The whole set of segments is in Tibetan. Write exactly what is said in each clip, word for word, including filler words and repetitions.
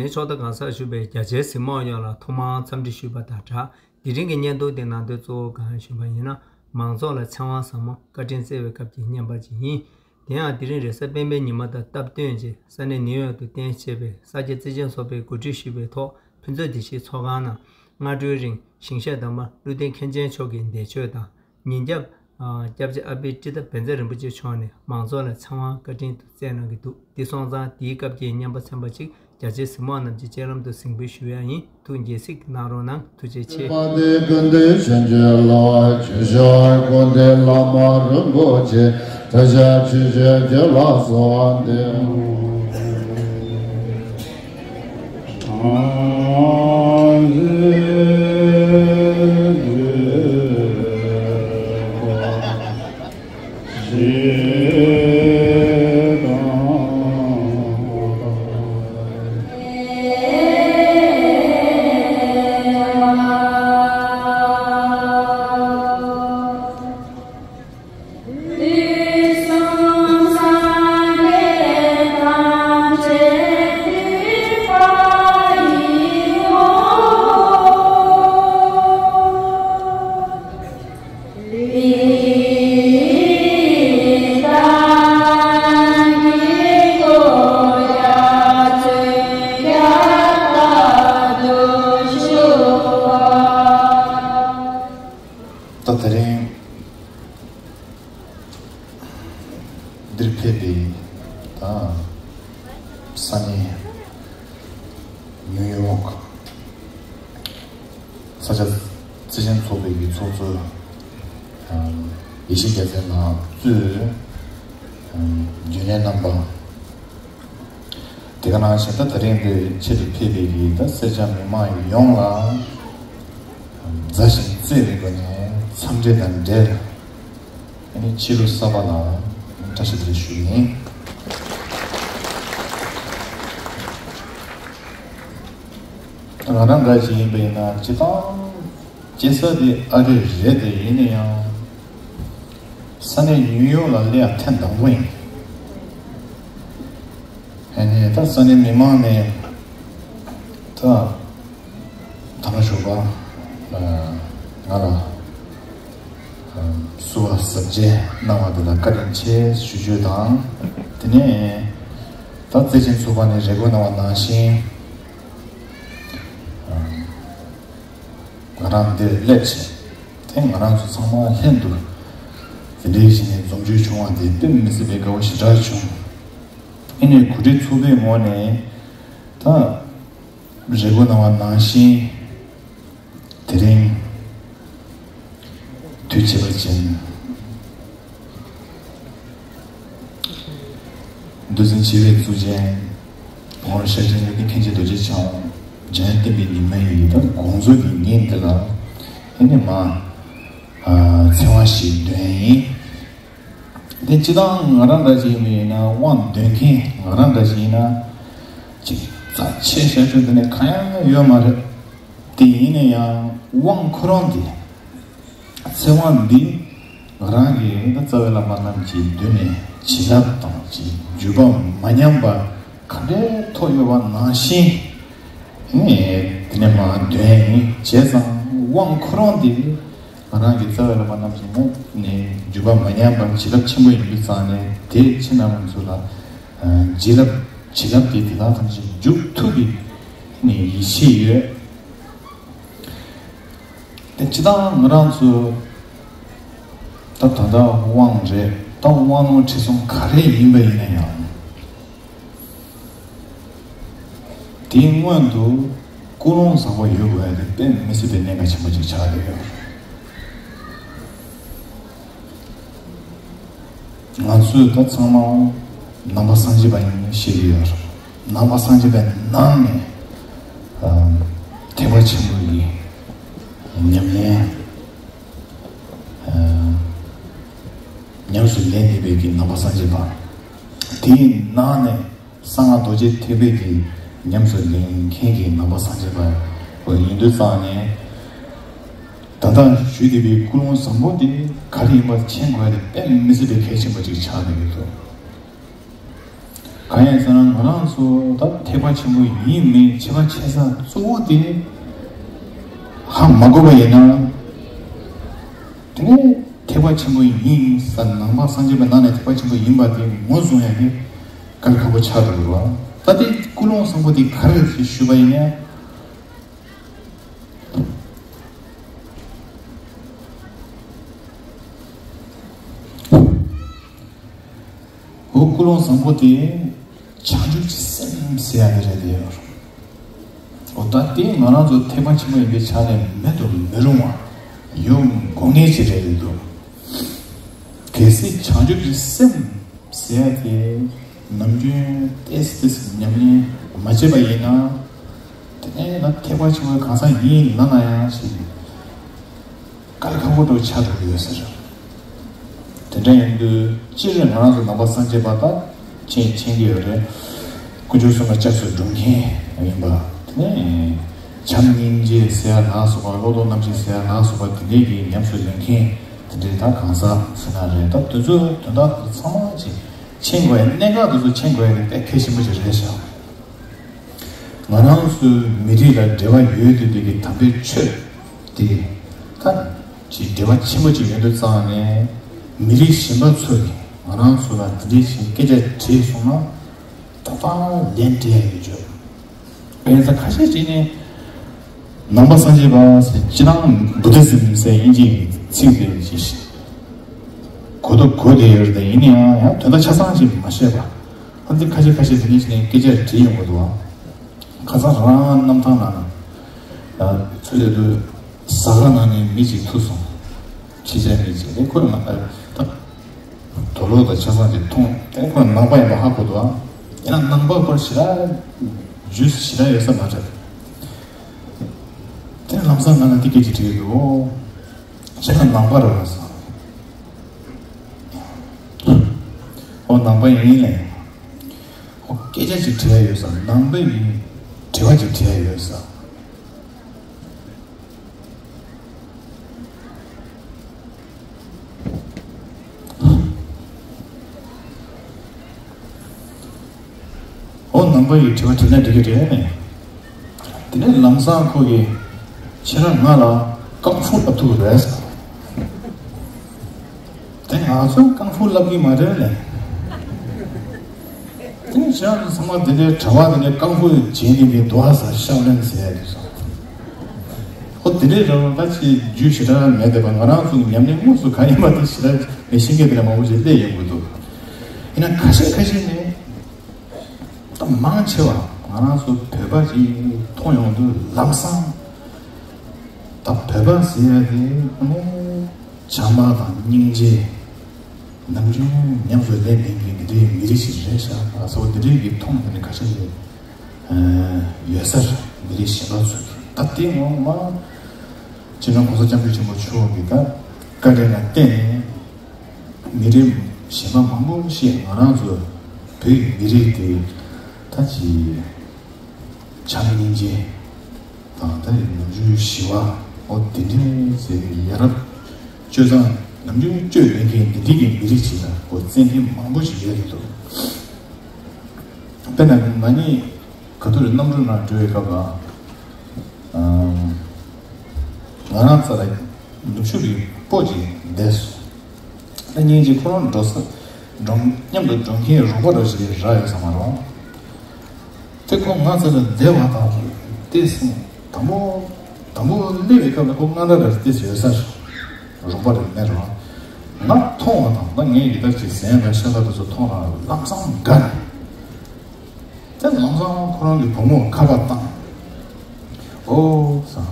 ཕྱོགས་མཐའ་གང་སར་བཞུགས་པའི་རྒྱ་ཆེའི་གཟིགས་མོ་བ་ཡོངས་ལ་ཐོག་མར་འཚམས་འདྲི་ཞུས་པ་དང་སྦྲགས། དེ་རིང་གི་བརྙན་ཐུང་དེ་ནང་དོན་གཙོ་བོ་གང་ཞུས་པ་ཡིན་ན། མང་ཚོགས་ལ་ཚེ་དབང་ཟབ་མོ་བཀའ་དྲིན་སྩལ་བའི་སྐབས་ཀྱི་བརྙན་པར་ཅིག་ཡིན། དེ་ཡང་དེ་རིང་རེས་གཟའ་སྤེན་པའི་ཉི་མ་དང་སྟབས་བསྟུན་གྱིས་ས་གནས་ནིའུ་ཡོག་ཏུ་རྟེན་བྱས་པའི་ས་སྐྱ་བརྩེ་ཆེན་ཚོགས་པས་གོ་སྒྲིག་ཞུས་པའི་ཐོག་ཕུན་ཚོགས་བདེ་སྐྱིད་ཚོགས་ཁང་ནང་སྔ་དྲོའི་རིང་ཞིང་གཤེགས་དམ་པ་ཀླུ་ལྡིང་མཁན་ཆེན་མཆོག་གི་འདས་མཆོད་དང་། ཉིན་རྒྱབ། ཨ། སྐྱབས་རྗེ་ཨ་པད་ཏྲི་ཏ་བཛྲ་རིན་པོ་ཆེ་མཆོག་ནས་མང་ཚོགས་ལ་ཚེ་དབང་བཀའ་དྲིན་དུ་སྩལ་གནང་གི་འདུག་དེ་སོང་ཙང་དེའི་སྐབས་ཀྱི་བརྙན་པར་ཚན་པ་གཅིག་རྒྱ་ཆེའི་གཟིགས་མོ་བ་རྣམས་ཀྱི་སྤྱན་ལམ་དུ་གཟིགས་འབུལ་ཞུ་ཡ་ཡིན། ཐུགས་དགྱེས་གཟིགས་གནང་རོགས་གནང་། ཐུགས་རྗེ་ཆེ། པ་དེ་ཀུན་ཏུ་ཞིང་གི་ལ་ཆོས་ཞབས་ཀུན་ལྡན་བླ་མ་རིན་པོ་ཆེ་ཐུགས་རྗེ་ཆེ་ཞུ་རྒྱུ་ལ་གསོལ་བ་འདེབས། ད་དེ་རིང་འདིར་ཕེབས་པའི་ད་ས་གནས་ནིའུ་ཡོག་ས་སྐྱ་བརྩེ་ཆེན་ཚོགས་པའི་གི་ཚོགས་གཙོ་ཡེ་ཤེས་རྒྱལ་མཚན་ལགས་གཙོས་རྒྱུན་ལས་རྣམ་པ། དེ་ག་ནང་བཞིན་ད་དེ་རིང་འདིར་ཆེད་དུ་ཕེབས་པའི་གི་ད་སེར་སྐྱ་མི་མང་ཡོངས་ལ་མཛའ་ཞིང་བརྩེ་བའི་སྒོ་ནས་འཚམས་འདྲི་དང་འབྲེལ། ཨ་ནི་ཕྱི་ལོ་གསར་པ་ལ་བཀྲ་ཤིས་བདེ་ལེགས་ཞུ་གི་ཡིན། ང་རང་འདྲ་ཞིག་ཡིན་པ་ཡིན་ན་སྤྱིར་བཏང་སྐྱེས་ས་དེ་ཨ་རི་རེད་དེ། ཡིན་ན་ཡང་ས་གནས་ནིའུ་ཡོག་ལ་སླེབས་ཡ་ཐེངས་དང་པོ་ཡིན། ཨ་ནི་ད་ས་གནས་མི་མང་ནས་ད་དང་ཞོགས་པ་ང་ལ་བསུ་བ་གཟབ་རྒྱས་གནང་བ་དེ་ལ་བཀའ་དྲིན་ཆེ་ཞུ་རྒྱུ་དང་། དེ་ནས་ད་བརྩེ་ཆེན་ཚོགས་པ་ནས་རེ་སྐུལ་གནང་བ་ནང་བཞིན། ང་རང་འདིར་སླེབས་བྱས། དེ་ང་རང་ཚོ་ཚང་མ་ལྷན་དུ་དེ་འདྲའི་ཞིག་ནས་འཛོམས་ཞུགས་བྱུང་བ་དེ་དཔེ་མི་སྲིད་པའི་དགའ་བོ་ཞེ་དྲག་བྱུང་། ཨ་ནི་གོ་སྒྲིག་ཚོགས་པའི་ངོས་ནས་ད་རེ་སྐུལ་གནང་བ་ནང་བཞིན། དེ་རིང་དུས་བྱེད་པ་ཅན། འདུ་འཛོམས་བྱེད་པའི་གཙུག་རྒྱན། ངོར་ཤར་ཕྱིན་ཀླུ་ལྡིང་མཁན་ཆེན་རྡོ་རྗེ་འཆང་། འཇམ་དབྱངས་བསྟན་པའི་ཉི་མ་ཡི་ད་དགོངས་རྫོགས་ཀྱི་ཉིན་འདི་ལ། ཨེ་ནི་མ། ཚེ་དབང་ཞིག་འདོན་ཡིན། དེ་སྤྱིར་བཏང་ང་རང་འདྲ་ཞིག་ཡིན་པ་ཡིན་ན་དབང་འདོན་མཁན་ང་རང་འདྲ་ཞིག་ཡིན་ན། ཅིག་རྩ་ཆེ་ཤོས་འདི་ནས་གང་ཡང་ཡོད་མ་རེད། དེ་ཡིན་ན་ཡང་དབང་ཁོ་རང་དེ། ཚེ་དབང་འདི་ང་རང་གིས་ད་རྩ་བའི་བླ་མ་རྣམས་ཀྱི་མདུན་ནས་བྱིན་རླབས་དང་ཅིག་འཇུག་པ་མ་ཉམས་པ་ག་འདྲའི་ཐོབ་ཡོད་པ་ནང་བཞིན། ཨེ། དེ་ནས་མར་འདོན་ཡིན། བྱས་ཙང་དབང་ཁོ་རང་དེ་ང་རང་གི་རྩ་བའི་བླ་མ་རྣམས་ཀྱི་ནང་ནས་འཇུག་པ་མ་ཉམས་པར་བྱིན་རླབས་ཆེན་པོ་ཡིན་པའི་ཙང་ནས་དེ་ཁྱེད་རྣམ་པ་ཚོ་ལ་བྱིན་རླབས་བྱིན་རླབས་དེ་དེ་དག་ཐམས་ཅད་འཇུག་ཐུབ་པའི་ནས་ཡིད་ཆེས་ཡོད། དེ་སྤྱིར་བཏང་ང་རང་ཚོ་ད་ད་ལྟ་དབང་རེད། ད་དབང་ལུང་ཁྲིད་གསུམ་ག་རེ་ཡིན་པ་ཡིན་ན་ཡང་། དེའི་སྔོན་དུ་ཀུན་སློང་བཟང་པོ་ཡོད་དགོས་ཡ་དེ་དཔེ་མི་སྲིད་པའི་གནད་འགག་ཆེན་པོ་ཅིག་ཆགས་བསྡད་ཡོད། ང་ཚོས་ད་ཚང་མ་ནང་པ་སངས་རྒྱས་པ་ཡིན་ཤེས་ཀྱི་ཡོད་རེད། ནང་པ་སངས་རྒྱས་པའི་ནང་ནས་ཐེག་པ་ཆེན་པོ་ཡི་ཉམས་ལེན། ཉམས་སུ་ལེན་ནུས་པའི་གི་ནང་པ་སངས་རྒྱས་པ། དེའི་ནང་ནས་གསང་སྔགས་རྡོ་རྗེ་ཐེག་པའི་གི་ཉམས་སུ་ལེན་མཁན་གྱི་ནང་པ་སངས་རྒྱས་པ་ཡིན་དུས་ཙང་ནས། ད་ལྟ་ཞུས་བསྡད་པའི་ཀུན་སློང་བཟང་པོ་དེ་ག་རེ་ཡིན་པ་མཁྱེན་དགོས་ཡ་དེ་དཔེ་མི་སྲིད་པའི་གལ་ཆེན་པོ་ཅིག་ཆགས་བསྡད་ཀྱི་འདུག་གང་ཡིན་ཟེར་ན་ང་རང་ཚོ་ད་ཐེག་པ་ཆེན་པོ་ཡིན་མིན་ཕྱི་མ་ཆེ་ས་གཙོ་བོ་དེ་ཧ་མ་གོ་བ་ཡིན་ན། དེ་ནས་ཐེག་པ་ཆེན་པོ་ཡིན་ས་ནང་པ་སངས་རྒྱས་པའི་ནང་ནས་ཐེག་པ་ཆེན་པོ་ཡིན་པ་དེ་ངོས་བཟུང་ཡ་དེ་དཀའ་ལས་ཁག་པོ་ཆགས་འགྲོ་གི་རེད་བ། ད་དེ་ཀུན་སློང་བཟང་པོ་དེ་ག་རེ་རེད་ཞུས་པ་ཡིན་ན། འོ་ཀུན་སློང་བཟང་པོ་དེ་བྱང་ཆུབ་ཀྱི་སེམས་ཟེར་ཡ་དེ་རེད་དེ། འོ་ད་དེ་ང་རང་ཚོ་ཐེག་པ་ཆེན་པོ་ཡིན་པའི་ཆ་ནས་མེད་དུ་མི་རུང་བ་ཡོང་དགོས་ངེས་ཅིག་རེད་འདུག་གལ་སྲིད་བྱང་ཆུབ་ཀྱི་སེམས་ཟེར་ཡ་དེ་ནམ་རྒྱུན་ཏོག་ཙམ་ཉམས་ལེན་མ་བྱས་པ་ཡིན་ན། དེ་ནས་ད་ཐེག་པ་ཆེན་པོའི་གང་ཟག་ཡིན་ལབ་ན་ཡང་ཞིག་དཀའ་ལས་ཁག་པོ་འདྲ་བོ་ཆགས་འགྲོ་གི་ཡོད་ཟེར། དེ་འདྲ་ཡིན་དུས་སྤྱིར་ང་རང་ཚོ་ནང་པ་སངས་རྒྱས་པ་དག་མཁྱེན་མཁྱེན་གྱི་ཡོད་རེད། དཀོན་མཆོག་གསུམ་ལ་སྐྱབས་སུ་འགྲོ་མཁན་ཡིན་པ། དེ་ནས་བྱམས་སྙིང་རྗེ་ཟེར་ཡ་ལ་སོགས་པ། བློ་ལྡོག་རྣམ་བཞི་ཟེར་ཡ་ལ་སོགས་པ་དེ་འདྲའི་གི་ཉམས་སུ་ལེན་མཁན་དེ་འདྲའི་ད་གང་ཟག་ཟེར་ན་རེད། ད་དེ་ཚོའི་དོན་དག་དེ་ཚང་མ་ཅིག་མཁྱེན་དགོས་ཡ། གནད་འགག་དེ་ཚོ་མཁྱེན་དགོས་ཡ་དེ་དཔེ་གལ་ཆེན་པོ་ཅིག་རེད་ཤག་ང་རང་ཚོའི་མི་རིགས་ལ་འབྲེལ་བ་ཡོད་བསྡད་པའི་གི་དམ་པའི་ཆོས་དེ་ད་ཅིག་འབྲེལ་བ་ཆེན་པོ་ཅིག་ཡོད་དུས་ཙང་ནས། མི་རིགས་གཞན་པ་ཚོས་ཀྱིས་ང་རང་ཚོ་ལ་དེ་འདྲའི་ཞིག་སྐད་ཆ་དྲིས་སོང་ན་ཏག་ཏག་ལན་སྤྲད་ཡ་ཡོད་ཆོག་དཔེར་ན་ཁ་ཤས་ཅིག་ནས་ནང་པ་སངས་རྒྱས་པ་ཟེར། སྤྱིར་བཏང་Buddhism་ཟེར་དབྱིན་ཇིའི་ཚིག་དེ་ཅིག་གོ་ཐོས་གོ་བསྡད་ཡོད་རེད། ཡིན་ན་ཡང་ཡང་དོན་དག་ཆ་ཚང་ཅིག་མ་ཤེས་པ། ཨ་འདི་ཁ་ཤས་ཁ་ཤས་དེ་འདྲ་ཞིག་ནས་སྐད་ཆ་དྲིས་ཡོང་གི་འདུག་ཨ། ཁ་སང་རང་རང་གནམ་ཐང་ལ་ཚུར་སླེབས་དུས་ཟ་ཁང་ནང་ནས་མི་གཅིག་ཐུག་སོང་། ཕྱི་རྒྱལ་མི་གཅིག་རེད། ཁོས་ང་ལ་ད་དུག་ལོག་དང་ཆ་ཚང་ཅིག་འཐུང་། དེ་ཁོས་ནང་པ་ཡིན་པ་ཧ་གོ་འདུག་ཨ། ཡིན་ན་ནང་པ་ཁོར་ཞེ་དྲག་ཇུས་ཞེ་དྲག་ཡོད་ས་མ་རེད། དེ་ལམ་སང་ང་ལ་འདི་སྐད་ཅིག་དྲིས་འདུག་ཁྱེད་རང་ནང་པ་རེད་པས་ཟེར། ཨོ་ནང་པ་ཡིན་ལབ། ཨོ་སྐད་ཆ་ཅིག་དྲི་ཡ་ཡོད་ཟེར། ནང་པའི་མི་དྲི་བ་ཅིག་དྲི་ཡ་ཡོད་ཟེར། ཨོ་ནང་པ་ཡི་དྲི་བ་དྲིས་ན་འགྲིག་གི་རེད་ནས། དེ་ནས་ལམ་སང་ཁོ་གིས་ཁྱེད་རང་ང་ལ་ཀང་ཧྥུ་ལབ་ཐུབ་རེད་ཟེར། དེ་ང་ཚོས་ཀང་ཧྥུ་ལབ་གི་མ་རེད་ལས། དེ་ནས་ཁྱེད་རང་ཚང་མ་དེ་འདྲའི་གྲྭ་པ་དེ་འདྲའི་ཀང་ཧྥུ་བྱེད་ནི་མི་འདུག་ཨ་ཟེར། ཤའོ་ལན་ཟེར་ཡ་དེ་ཚོ། ཨོ་དེ་འདྲའི་རང་ད་ཅི་རྒྱུས་ཞེ་དྲག་མེད་བསྡད་པ། ང་རང་ཚོ་ཉམས་ལེན་དངོས་སུ་ག་ཡིན་པ་དེ་ཞེ་དྲག་མི་ཤེས་མཁན་དེ་འདྲ་མང་པོ་ཞིག་སླེབས་ཡོང་གི་འདུག་ཡིན་ན་ཁ་ཤས་ཁ་ཤས་ནས། ད་མང་ཆེ་བ་ང་རང་ཚོ་བོད་པ་ཅིག་མཐོང་ཡོང་དུས་ལམ་སང་ད་བོད་པ་ཟེར་ཡ་དེ་ནི་བྱམས་པ་དང་སྙིང་རྗེ་ནམ་རྒྱུན་ཉམས་སུ་ལེན་ལྡན་གྱི་འདི་འདྲའི་མི་རིགས་ཤིག་རེད་ཤག་ཨ་ཟེར་བ་འདི་འདྲའི་གི་མཐོང་དེ་ནི་ཁ་ཤས་ཤིག་ཡོད་ས་རེད། མི་རིགས་གཞན་པ་ཚོ་གི་ད་དེ་ངོ་མ་སྤྱི་ནོར་༸གོང་ས་༸སྐྱབས་མགོན་ཆེན་པོ་མཆོག་གི་ད་བཀའ་དྲིན་ལ་བརྟེན་ནས། མི་རིགས་གཞན་པ་མང་པོ་ཞིག་ང་རང་ཚོ་བོད་ཀྱི་མི་རིགས་དེ་ད་ཅི་བྱམས་སྙིང་རྗེ་དང་ད་ནམ་རྒྱུན་ཞི་བ་འོ་དེ་འདྲའི་ཟེར་ཡ་རབས་སྤྱོད་བཟང་ནམ་རྒྱུན་སྤྱོད་ལེན་མཁན་འདི་འདྲའི་གི་མི་རིགས་ཅིག་ལ་འོ་བཙན་གྱིས་མང་པོ་ཞིག་ཡོད་ཀྱི་འདུག་དཔེར་ན་ང་གཉིས་ག་དུས་རེད་གནམ་གྲུ་ནང་འགྲོ་བའི་སྐབས་ལ། ང་རང་རྩ་ལ་ནུ་ཞོ་གི་སྤོ་ཅིག་བསྡད་སོང་། ད་ཉིན་གཅིག་ཁོ་རང་འགྲོ་ས་འགྲོ་མཉམ་དུ་འགྲོ་མཁན་རོགས་པ་འདྲ་ཞིག་རག་ཡོད་ས་མ་རེད། དེ་ཁོ་ང་རྩ་ལ་བསྡད་པ་དང་ཏོག་ཙམ་དང་པོ་དང་པོ་སླེབས་པའི་སྐབས་ལ་ཁོ་ང་རང་ལ་ཏོག་ཙམ་ཡོད་ས་རེད། རོགས་པ་རེད་མེད་རེད། ང་མཐོང་བ་དང་ད་ངས་ཡི་དྭགས་ཀྱི་གཟན་དང་ཤ་ཁྲག་དེ་ཚོ་མཐོང་རང་ལམ་སང་དགའ་ནས། དེ་ལམ་སང་ཁོ་རང་གི་བུ་མོར་ཁ་པར་བཏང་། ཨོ་ཟེར།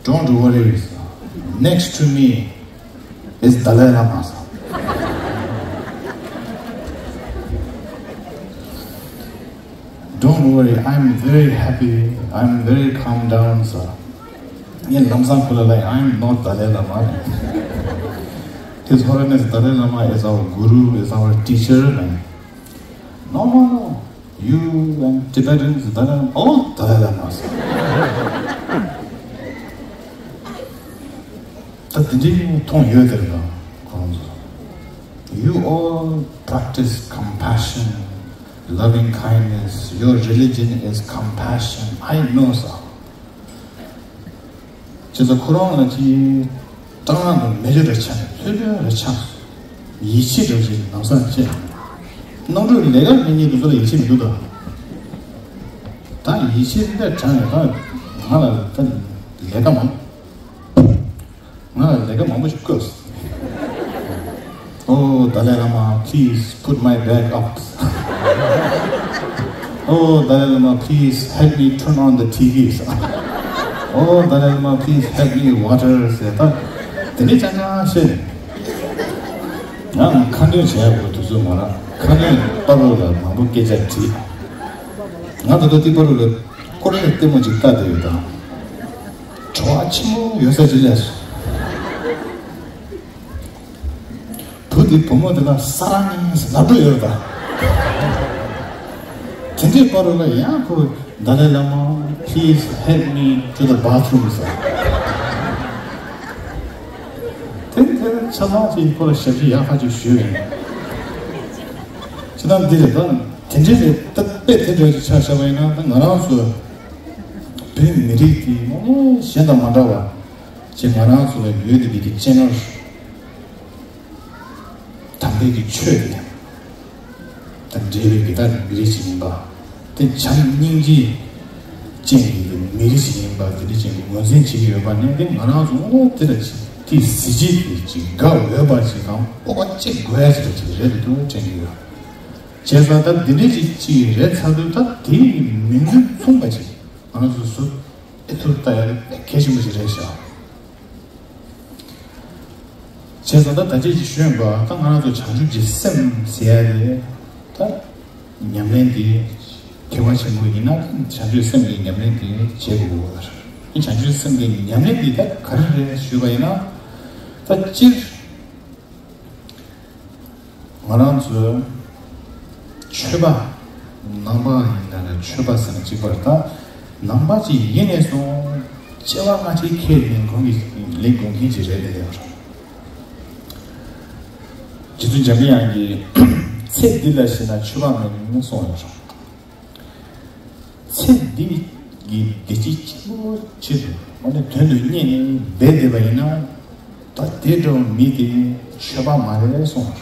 Don't worry ཟེར། Next to me is Dalai Lama ཟེར། Don't worry, I'm very happy, I'm very calm down ཟེར། ངས་ལམ་སང་ཁོ་ལ་ལབ། I'm not Dalai Lama. His Holiness Dalai Lama is our guru, is our teacher. No, no, no. You and Tibetans, Dalai Lama, all Dalai Lamas. ད་དེ་འདྲའི་མཐོང་ཡོད་དེ་རེད་ད་ཁོང་ཚོ། You all practice compassion, Loving kindness, your religion is compassion. I know, sir. ཅེས་སོགས་ཁོ་རང་ལ་ཅིག་སྤྲང་ལང་དང་མེ་ལྕེ་འདྲ་ཆགས་ནས་ལྷོད་ལྷོད་ར་ཆགས། ཡིད་ཆེས་འདྲ་ཅིག་ལམ་སང་སྐྱེས། གནམ་གྲུ་ལས་ཀ་མེད་མཁན་དེ་ཚོ་ལ་ཡིད་ཆེས་མི་འདུག་ད། ད་ཡིད་ཆེས་འདི་འདྲ་དྲག་ནས་ད་ང་ལ་ད་ལས་ཀ་མང་། ང་ལ་ལས་ཀ་མང་པོ་ཞིག་བསྐོས། Oh, Dalai Lama, please put my bag up. Oh, Dalai Lama, please help me turn on the T V. Oh, Dalai Lama, please help me water. ཟེར་ད། དེ་འདྲའི་ཅང་ཅང་བཤད་ནས། ང་ཁ་འདོན་བྱས་པའི་དུས་ཚོད་མ་རག་ཁ་འདོན་པ་རུ་ལ་མང་པོ་སྐད་ཆ་དྲིས། ང་ད་ལྟ་ཏི་པ་རུ་ལ་ཀོ་རེ་ལྟད་མོ་ཅིག་ལྟ་བསྡད་ཡོད་དང་། བྲོ་བ་ཆེན་པོ་ཡོད་ས་ཅིག་སླེབས་སོང་། བུ་དེ་བུ་མོ་དེ་ལ་ས་ར་ནི་ལབ་འགྲོ་ཡོད་རེད་ད། དེ་འདྲའི་བར་ལ་ཡང་ཁོ། Dalai Lama, please help me to the bathroom, sir. དེ་དེར་ཆ་ལག་ཅིག་ཁོ་ལ་ཞབས་ཕྱི་ཡག་ཁ་ཅིག་ཞུས་ཡིན། ཅི་ལྟར་འདི་རེད་ད། དེ་འདྲའི་རེད་ད། དཔེ་དེ་འདྲ་ཅིག་ཆ་བཞག་པ་ཡིན་ན་ད་ང་རང་ཚོ་བོད་མི་རིགས་དེ་དངོས་གནས་གཞན་དང་མ་འདྲ་བ་ཅིག་ང་རང་ཚོ་ལ་ཡོད་བསྡད་པའི་གི་ཅེ་ནལ། དམ་པའི་གི་ཆོས་དེ་དང་འབྲེལ་བའི་གི་ད་མི་རིགས་ཤིག་ཡིན་པ། དེ་བྱམས་སྙིང་རྗེ་ཅན་གྱི་མི་རིགས་ཤིག་ཡིན་པ་དེ་འདྲ་ཅན་གྱི་ངོས་འཛིན་བྱེད་ཀྱི་ཡོད་པ་ནི་དེ་ང་རང་ཚོ་དངོས་གནས་དེ་ལ་ཅིག་དེའི་གཟི་བརྗིད་དེ་ཅིག་དགའ་འོས་པ་ཅིག་དང་སྤོབས་པ་སྐྱེ་དགོས་ཡ་ཅིག་ལ་ཅིག་རེད་འདུག་དྲན་གྱི་ཡོད། བྱས་ཙང་ད་འདི་འདྲ་ཅིག་ཅིག་རེད་ཚར་དུས་ད་དེའི་མིང་ཚིག་མཚུངས་པ་ཅིག་ང་རང་ཚོ་ཟུར་ཨེ་ཐུར་ལྟ་ཡ་དེ་གལ་ཆེན་པོ་ཞིག་རེད་ཤག་བྱས་ཙང་ད་ད་ཅི་ཞིག་ཞུས་པ་ད་ང་རང་ཚོ་བྱང་ཆུབ་ཀྱི་སེམས་ཟེར་ཡ་དེ་ད་ཉམས་ལེན་དེ་ཐེག་པ་ཆེན་པོ་ཡིན་ན་བྱང་ཆུབ་སེམས་ཀྱི་ཉམས་ལེན་དེ་བྱེད་དགོས་པ་རེད། བྱང་ཆུབ་སེམས་ཀྱི་ཉམས་ལེན་དེ་ད་ག་རེ་རེད་ཞུས་པ་ཡིན་ན་ད་སྤྱིར། ང་རང་ཚོའི་ཆོས་པ། ནང་པ་ཡིན་ན་ནི་ཆོས་པ་ཟེར་ན་གཅིག་པ་རེད་ད། ནང་པ་ཅིག་ཡིན་ནས་བཟུང་སྐྱེ་བ་སྔ་ཕྱི་ཁས་ལེན་དགོས་ཀྱི་ལེན་དགོས་མཁན་ཅིག་རེད་དེ་ཡང་། རྗེ་བཙུན་འཇམ་པའི་དབྱངས་ཀྱིས་ཚེ་འདི་ལ་ཤི་ན་ཆོས་པ་མིན་གསུངས་ཡོད་རེད། ཚེ་འདི་གི་བདེ་སྐྱིད་གཅིག་པུ་ཆེད་དུ་དངོས་གནས་དོན་དུ་གཉེར་ནས་འབད་བསྡད་པ་ཡིན་ན། ད་དེ་འདྲ་བ་མི་དེ་ཆོས་པ་མ་རེད་གསུངས།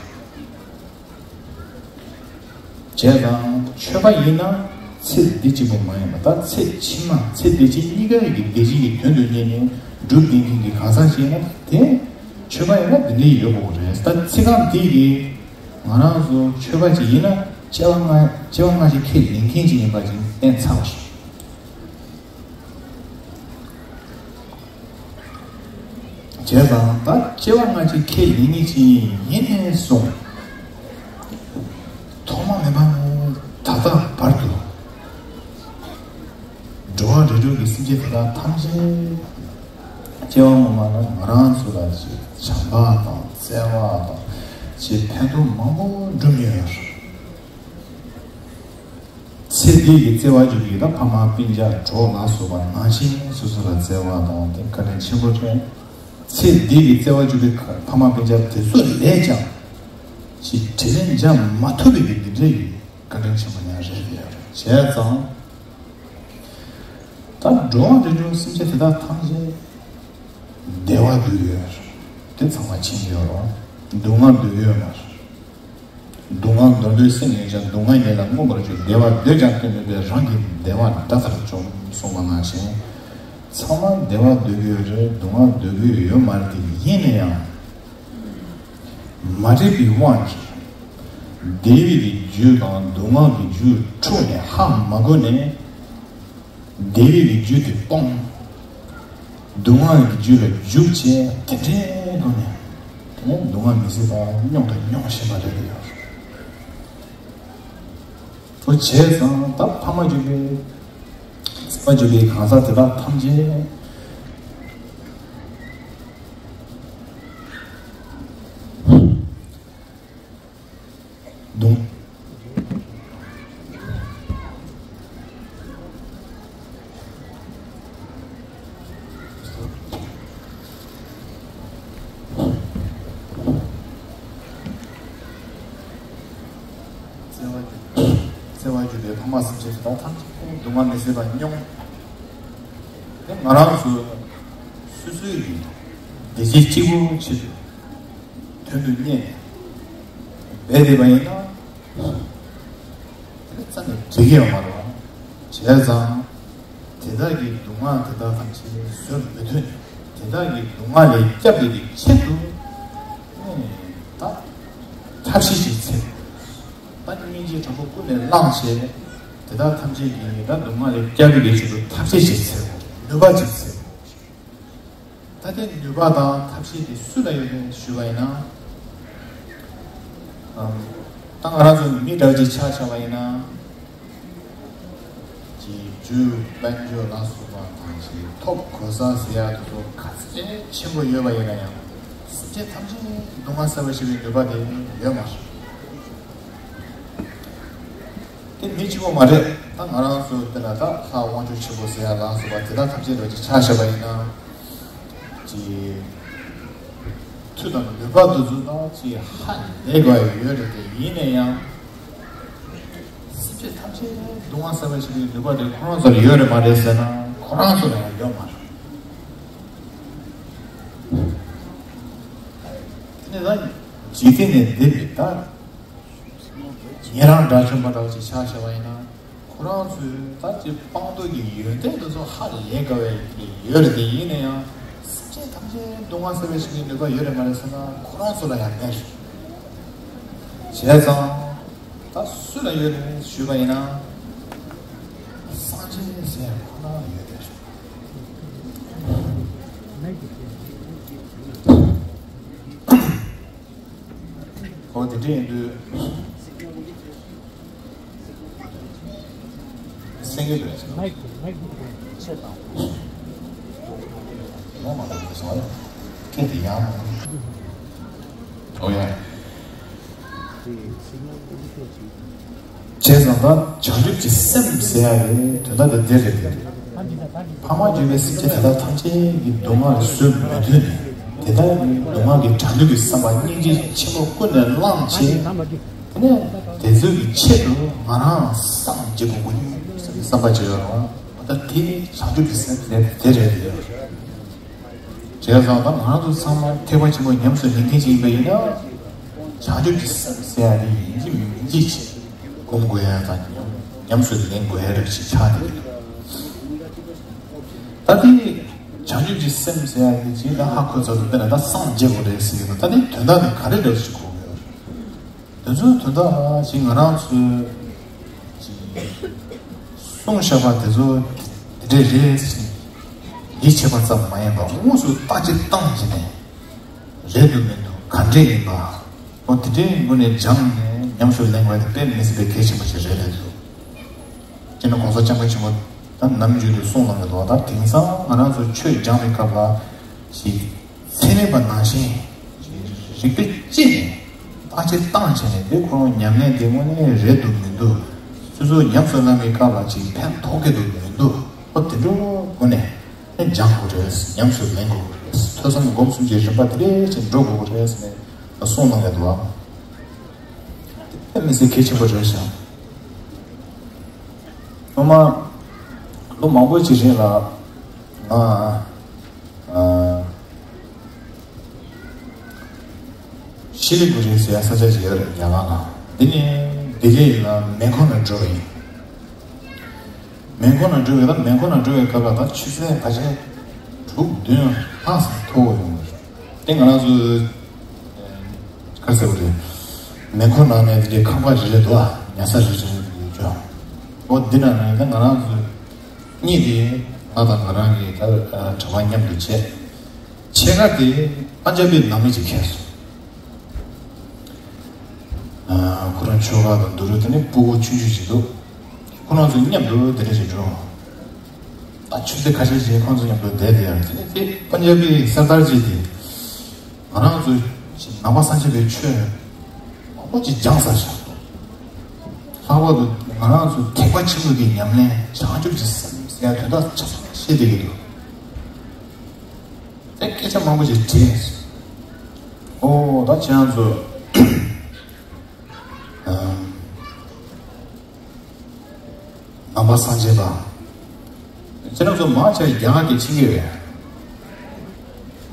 བྱས་ཙང་ཆོས་པ་ཡིན་ན་ཚེ་འདི་གཅིག་པུ་མ་ཡིན་པ་ད་ཚེ་ཕྱི་མ་ཚེ་འདི་ཕྱི་གཉིས་ཀ་གི་བདེ་སྐྱིད་ཀྱི་དོན་དུ་གཉེར་ནས་སྒྲུབ་བསྡད་མཁན་གྱི་གང་ཟག་ཅིག་ཡིན་ན་དེ་ཆོས་པ་ཡིན་ན་འདི་འདྲའི་ཡོད་དགོས་རེད། ད་ཚིག་རྐང་འདི་གིས། ང་རང་ཚོ་ཆོས་པ་ཅིག་ཡིན་ན་སྐྱེ་བ་སྔ་སྐྱེ་བ་སྔ་ཕྱི་ཁས་ལེན་མཁན་ཅིག་ཡིན་པ་ཅིག་བསྟན་ཚར་བ་རེད། བྱས་ཙང་ད་སྐྱེ་བ་སྔ་ཕྱི་ཁས་ལེན་མཁན་ཅིག་ཡིན་ནས་བཟུང་ཐོག་མ་མེད་པ་ནས་ད་ལྟ་བར་དུ། འགྲོ་བ་རིགས་དྲུག་གི་སེམས་ཅན་དེ་དག་ཐམས་ཅད་སྐྱེ་བ་སྔོན་མ་ལ་ང་རང་ཚོ་ལ་ཅིག་བྱམས་པ་དང་བརྩེ་བ་དང་ཅིག་ཕན་ཐོགས་མང་པོ་བསྒྲུབས་ཡོད། ཚེ་འདི་ཡི་བརྩེ་བ་བརྗོད་པའི་ད་ཕ་མ་སྤུན་ཀྱག་གྲོགས་ལ་སོགས་པ་ནང་བཞིན་སོ་སོ་ལ་བརྩེ་བ་དང་དེ་བཀའ་དྲིན་ཆེན་པོ་རེད། ཚེ་འདི་ཡི་བརྩེ་བ་བརྗོད་པའི་ཕ་མ་སྤུན་ཀྱག་དེ་ཚོ་ལས་ཀྱང་ཅིག་དྲིན་ལན་འཇལ་མ་ཐུབ་པའི་གི་འདི་འདྲ་ཡི་བཀའ་དྲིན་ཆེན་པོ་ཡང་རེད་ཡོད་རེད། བྱས་ཙང་། ད་འགྲོ་བ་རིགས་དྲུག་སེམས་ཅན་དེ་དག་ཐམས་ཅད་བདེ་བ་འདོད་ཡོད་རེད། དེ་ཚང་མ་མཁྱེན་ཡོད་རེད། སྡུག་བསྔལ་འདོད་ཡོད་མ་རེད། སྡུག་བསྔལ་འདོར་འདོད་སེམས་ཡོད་ཀྱང་སྡུག་བསྔལ་ཉིད་ལ་མངོན་པར་འཇུག་བདེ་བ་འདོད་ཀྱང་བསྟེན་མེད་པས་རང་གི་བདེ་བ་ད་ལྟར་བཅོམ་གསུངས་པ་ནང་བཞིན། ཚང་མ་བདེ་བ་འདོད་ཀྱི་ཡོད་རེད། སྡུག་བསྔལ་འདོད་ཀྱི་ཡོད་མ་རེད་དེ་ཡིན་ན་ཡང་། མ་འདྲེས་པའི་དབང་གིས། བདེ་བའི་གི་རྒྱུ་དང་སྡུག་བསྔལ་གྱི་རྒྱུ་འཁྲུལ་ནས་ཧ་མ་གོ་ནས། བདེ་བའི་གི་རྒྱུ་དེ་སྤོང་། སྡུག་བསྔལ་གྱི་རྒྱུ་ལ་འཇུག་བྱས་དེ་འདྲའི་སྒོ་ནས། དེ་ནས་སྡུག་བསྔལ་མི་སྲིད་པ་མྱོང་དང་མྱོང་བཞིན་པ་རེད་ཡོད། འོ་བྱས་ཙང་ད་ཕ་མ་འཇུག་པའི། བརྩེ་བ་འཇུག་པའི་གང་ཟག་དེ་དག་ཐམས་ཅད། སྡུག་བརྩེ་བ་དེ། བརྩེ་ མ་སེམས་ཅན་དེ་དག་ཐམས་ཅད་སྡུག་བསྔལ་མི་བཟད་པ་མྱོང་། དེ་ང་རང་ཚོ་སོ་སོའི་བདེ་སྐྱིད་གཅིག་པུ་ཆེད་དུ་དོན་དུ་གཉེར་ནས་འབད་བསྡད་པ་ཡིན་ན། དེ་རྩ་ནས་འགྲིག་གི་ཡོད་མ་རེད་བ། བྱས་ཙང་། དེ་དག་གི་སྡུག་བསྔལ་དེ་དག་ཐམས་ཅད་བཟོད་མི་ཐུབ་ནས། དེ་དག་གི་སྡུག་བསྔལ་ལས་སྐྱབས་པའི་གི་ཆེད་དུ། ཨེ། ད་ཐབས་ཤེས་ཅིག་འཚོལ། ད་སྙིང་རྗེའི་དྲང་པོ་ཀུན་ནས་བླངས་བྱས། དེ་དག་ཐམས་ཅད་ཀྱི་ད་སྡུག་བསྔལ་ལས་སྐྱབས་པའི་གི་ཆེད་དུ་ཐབས་ཤེས་ཅིག་འཚོལ། ནུས་པ་ཅིག་འཚོལ། ད་ལྟའི་ནུས་པ་དང་ཐབས་ཤེས་དེ་སུ་ལ་ཡོད་རེད་ཞུས་པ་ཡིན་ན། ཨམ། ད་ང་རང་ཚོ་མི་འདྲ་བ་ཅིག་ཆ་བཞག་པ་ཡིན་ན། ཅིག་རྒྱུ་དཔལ་འབྱོར་ལ་སོགས་པ་དང་ཅིག་ཐོབ་གོ་ས་ཟེར་ཡག་དེ་ཚོ་ག་ཚད་ཆེན་པོ་ཡོད་པ་ཡིན་ན་ཡང་། སེམས་ཅན་ཐམས་ཅད་སྡུག་བསྔལ་སེལ་བར་བྱེད་པའི་ནུས་པ་དེ་ཡོད་མ་རེད། དེ་མི་གཅིག་པོ་མ་རེད། ད་ང་རང་ཚོ་འདི་ལ་ད་ལྷ་དབང་ཕྱུག་ཆེན་པོ་ཟེར་ཡག་ལ་སོགས་པ་དེ་དག་ཐམས་ཅད་ལ་ཅིག་ཆ་བཞག་པ་ཡིན་ན། ཅིག་མཐུ་དང་ནུས་པ་འདི་ཚོ་ད་ཅིག་ཧ་ལས་དགོས་ཡོད་རེད་དེ། ཡིན་ན་ཡང་སེམས་ཅན་ཐམས་ཅད་སྡུག་བསྔལ་སེལ་བར་བྱེད་པའི་ནུས་པ་དེ་ཁོ་རང་ཚོ་ལ་ཡོད་རེད་མ་རེད་ཟེར་ན། ཁོ་རང་ཚོ་ལ་ཡང་ཡོད་མ་རེད། དེ་ནས་ད་འཇིག་རྟེན་ནས་འདས་པའི་ད། ཉན་རང་དགྲ་བཅོམ་པ་འདྲ་བོ་ཅིག་ཆ་བཞག་པ་ཡིན་ན། ཁོ་རང་ཚོའི་ད་ཅིག་སྤངས་རྟོགས་ཀྱི་ཡོན་ཏན་དེ་ཚོ་ཧ་ལས་དགའ་བའི་ཡོད་རེད་དེ། ཡིན་ན་ཡང་སེམས་ཅན་ཐམས་ཅད་སྡུག་བསྔལ་སེལ་བའི་ཞིག་གི་ནུས་པ་ཡོད་རེད་མ་རེད་ཟེར་ན། ཁོ་རང་ཚོ་ལ་ཡང་མེད་རེད། བྱས་ཙང་ད་སུ་ལ་ཡོད་རེད་ཞུས་པ་ཡིན་ན། སངས་རྒྱས་ཟེར་ཁོ་ན་ལ་ཡོད་རེད། འོ་དེ་འདྲ་ཡིན་དུས། སེང་གེ་རེད། ངོ་མ་ལོག་པའི་བཟོ་ཡ། སྐད་དེ་ཡང་། འོ་ཡ། བྱས་ཙང་ད་བྱང་ཆུབ་ཀྱི་སེམས་ཟེར་ཡ་རེད། དོན་དག་དེ་འདི་རེད། ཕ་མར་གྱུར་པའི་སེམས་ཅན་དེ་དག་ཐམས་ཅད་ཀྱི་སྡུག་བསྔལ་བཟོད་མི་ཐུབ་ནས། དེ་དག་གི་སྡུག་བསྔལ་གྱི་གྲོན་དུ་གི་བསམ་པ་སྙིང་རྗེ་ཆེན་པོ་ཀུན་ནས་བླངས་བྱས། དེ་ནས་དེ་ཚོའི་གི་ཆེད་དུ་ང་རང་སངས་རྒྱས་དགོས་ཀྱི་ཡོད་བསམ་པ་ཅིག་ཡོད་རེད་བ། ད་དེ་བྱང་ཆུབ་ཀྱི་སེམས་དེ་དེ་རེད་དེ། བྱས་ཙང་ད་ང་རང་ཚོ་ཚང་མ་ཐེག་པ་ཆེན་པོ་ཉམས་སུ་ལེན་མཁན་ཅིག་ཡིན་པ་ཡིན་ན། བྱང་ཆུབ་ཀྱི་སེམས་ཟེར་ཡ་དེ་ཡིན་གཅིག་མིན་གཅིག་ཅིག་སྒོམ་དགོས་ཡ་དང་ཉམས་ཉམས་སུ་ལེན་དགོས་ཡ་རེ་ཞིག་ཆགས་བསྡད་ཀྱི་འདུག་ད་དེ་བྱང་ཆུབ་ཀྱི་སེམས་ཟེར་ཡ་དེ་ཅིག་ད་ཧ་གོ་ཚར་དུས། དཔེར་ན་ད་སངས་རྒྱས་དགོས་རེད་ཟེར་གྱི་འདུག་ད་དེ་དོན་དག་དེ་ག་རེ་རེད་ཞིག་གོ་གི་ཡོད་རེད། དེ་ཚོའི་དོན་དག་ཅིག་ང་རང་ཚོས་ཅིག་གསུངས་བཞག་པ་དེ་ཚོ་དེ་འདྲས་རེད་ཟེར་ནས་ཡིད་ཆེས་པ་ཙམ་མ་ཡིན་པར། དངོས་སུ་བརྟག་དཔྱད་བཏང་བྱས་ནས་རེད་འདུག་མི་འདུག་ག་འདྲས་ཡིན་པ། འོ་དེ་འདྲའི་སྒོ་ནས་སྦྱངས་ནས་ཉམས་སུ་ལེན་དགོས་དེ་དཔེ་མི་སྲིད་པའི་གལ་ཆེན་པོ་ཞིག་རེད་འདུག་སྤྱིར་ན་༸གོང་ས་༸སྐྱབས་མགོན་ཆེན་པོ་ད་ནམ་རྒྱུན་དུ་གསུངས་གནང་གི་འདུག་ད་དེང་སང་ང་རང་ཚོ་ཆོས་སྦྱང་བའི་སྐབས་ལ་ཞིག་ཚད་མེད་པ་ནང་བཞིན་རིག་པའི་དཔྱད་ནས་བརྟག་དཔྱད་བཏང་བྱས་ནས། དེ་ཁོ་རང་ཉམས་ལེན་དེ་དངོས་གནས་རེད་འདུག་མི་འདུག་སོ་སོ་ཉམས་སུ་བླངས་པའི་སྐབས་ལ་ཅིག་ཕན་ཐོགས་ཀྱི་འདུག་མི་འདུག་འོ་དེ་འདྲའི་སྒོ་ནས་སྦྱང་དགོས་རེད། ཉམས་སུ་ལེན་དགོས་རེད། ཐོས་བསམ་སྒོམ་གསུམ་གྱི་རིམ་པ་དེ་འདྲ་ཅིག་འགྲོ་དགོས་རེད་ཟེར་ནས་གསུངས་གནང་གི་འདུག་དེ་དཔེ་མི་སྲིད་གལ་ཆེན་པོ་རེད་ཤག་སྔོན་མ་ལོ་མང་པོ་ཅིག་རིང་ལ་ང་ཨ་ཤི་ལི་གུ་རི་ཟེར་ཡ་ས་ཆ་ཅིག་ཡོད་རེད། རྒྱ་གར་ལ། འདི་ནས་ལྡི་ལི་ལ་མེ་འཁོར་ནང་འགྲོ་བ་ཡིན། མེ་འཁོར་ནང་འགྲོ་བའི་ད་མེ་འཁོར་ནང་འགྲོ་བའི་སྐབས་ལ་ད་ཆུ་ཚན་ཕལ་ཆེར་དྲུག་བདུན་ལྷག་ཙམ་མཐོ་བོ་ཡོང་གི་རེད། དེ་ང་རང་ཚོ་ག་རེ་ཟེར་བ་རེད། མེ་འཁོར་ནང་ནས་དེ་འདྲའི་ཁང་པ་རེ་རེ་འདུག་ཨ་ཉལ་ས་རེ་རེ་ཡོད་ཀྱང་། འོ་འདི་ནང་ནས་ད་ང་རང་ཚོ་གཉིད་དེ་ང་དང་ང་རང་གི་ད་གྲྭ་པ་མཉམ་དུ་བྱས། ཕྱེད་ཀ་དེ་པན་ཇ་བི་ནང་མི་ཅིག་ཁེལ་སོང་། ཁོ་རང་ཁྱོ་ག་དང་བསྡུར་དུས་དེ་ནི་སྤུ་གུ་ཆུང་ཆུང་ཞིག་འདུག་ཁོ་རང་ཚོ་མཉམ་དུ་དེ་འདྲ་ཞིག་འགྲོ། ད་ཆུ་ཚོད་ཁ་ཤས་ཤིག་ཁོང་ཚོ་མཉམ་དུ་བསྡད་དེ་ཡང་དེ་ནི་དེ་པན་ཇ་བི་སར་དར་ཅིག་དེ་ང་རང་ཚོ་ནང་པ་སངས་རྒྱས་པའི་ཆོས་མང་པོ་ཅིག་སྦྱངས་ཚར་ཤག་ལྷག་པར་དུ་ང་རང་ཚོ་ཐེག་པ་ཆེན་པོའི་གི་ཉམས་ལེན་བྱང་ཆུབ་ཀྱི་སེམས་ཟེར་ཡ་དོན་དག་ཆ་ཚང་ཤེས་བསྡད་ཀྱི་འདུག་དེ་སྐད་ཆ་མང་པོ་ཞིག་དྲིས། ཨོ་ད་ཁྱེད་རང་ཚོ་ཨམ་ བ་སངས་རྒྱས་པ། ཁྱེད་རང་ཚོ་མང་ཆེ་རྒྱ་གར་གྱི་ཆིངས་ཡོད་རེད།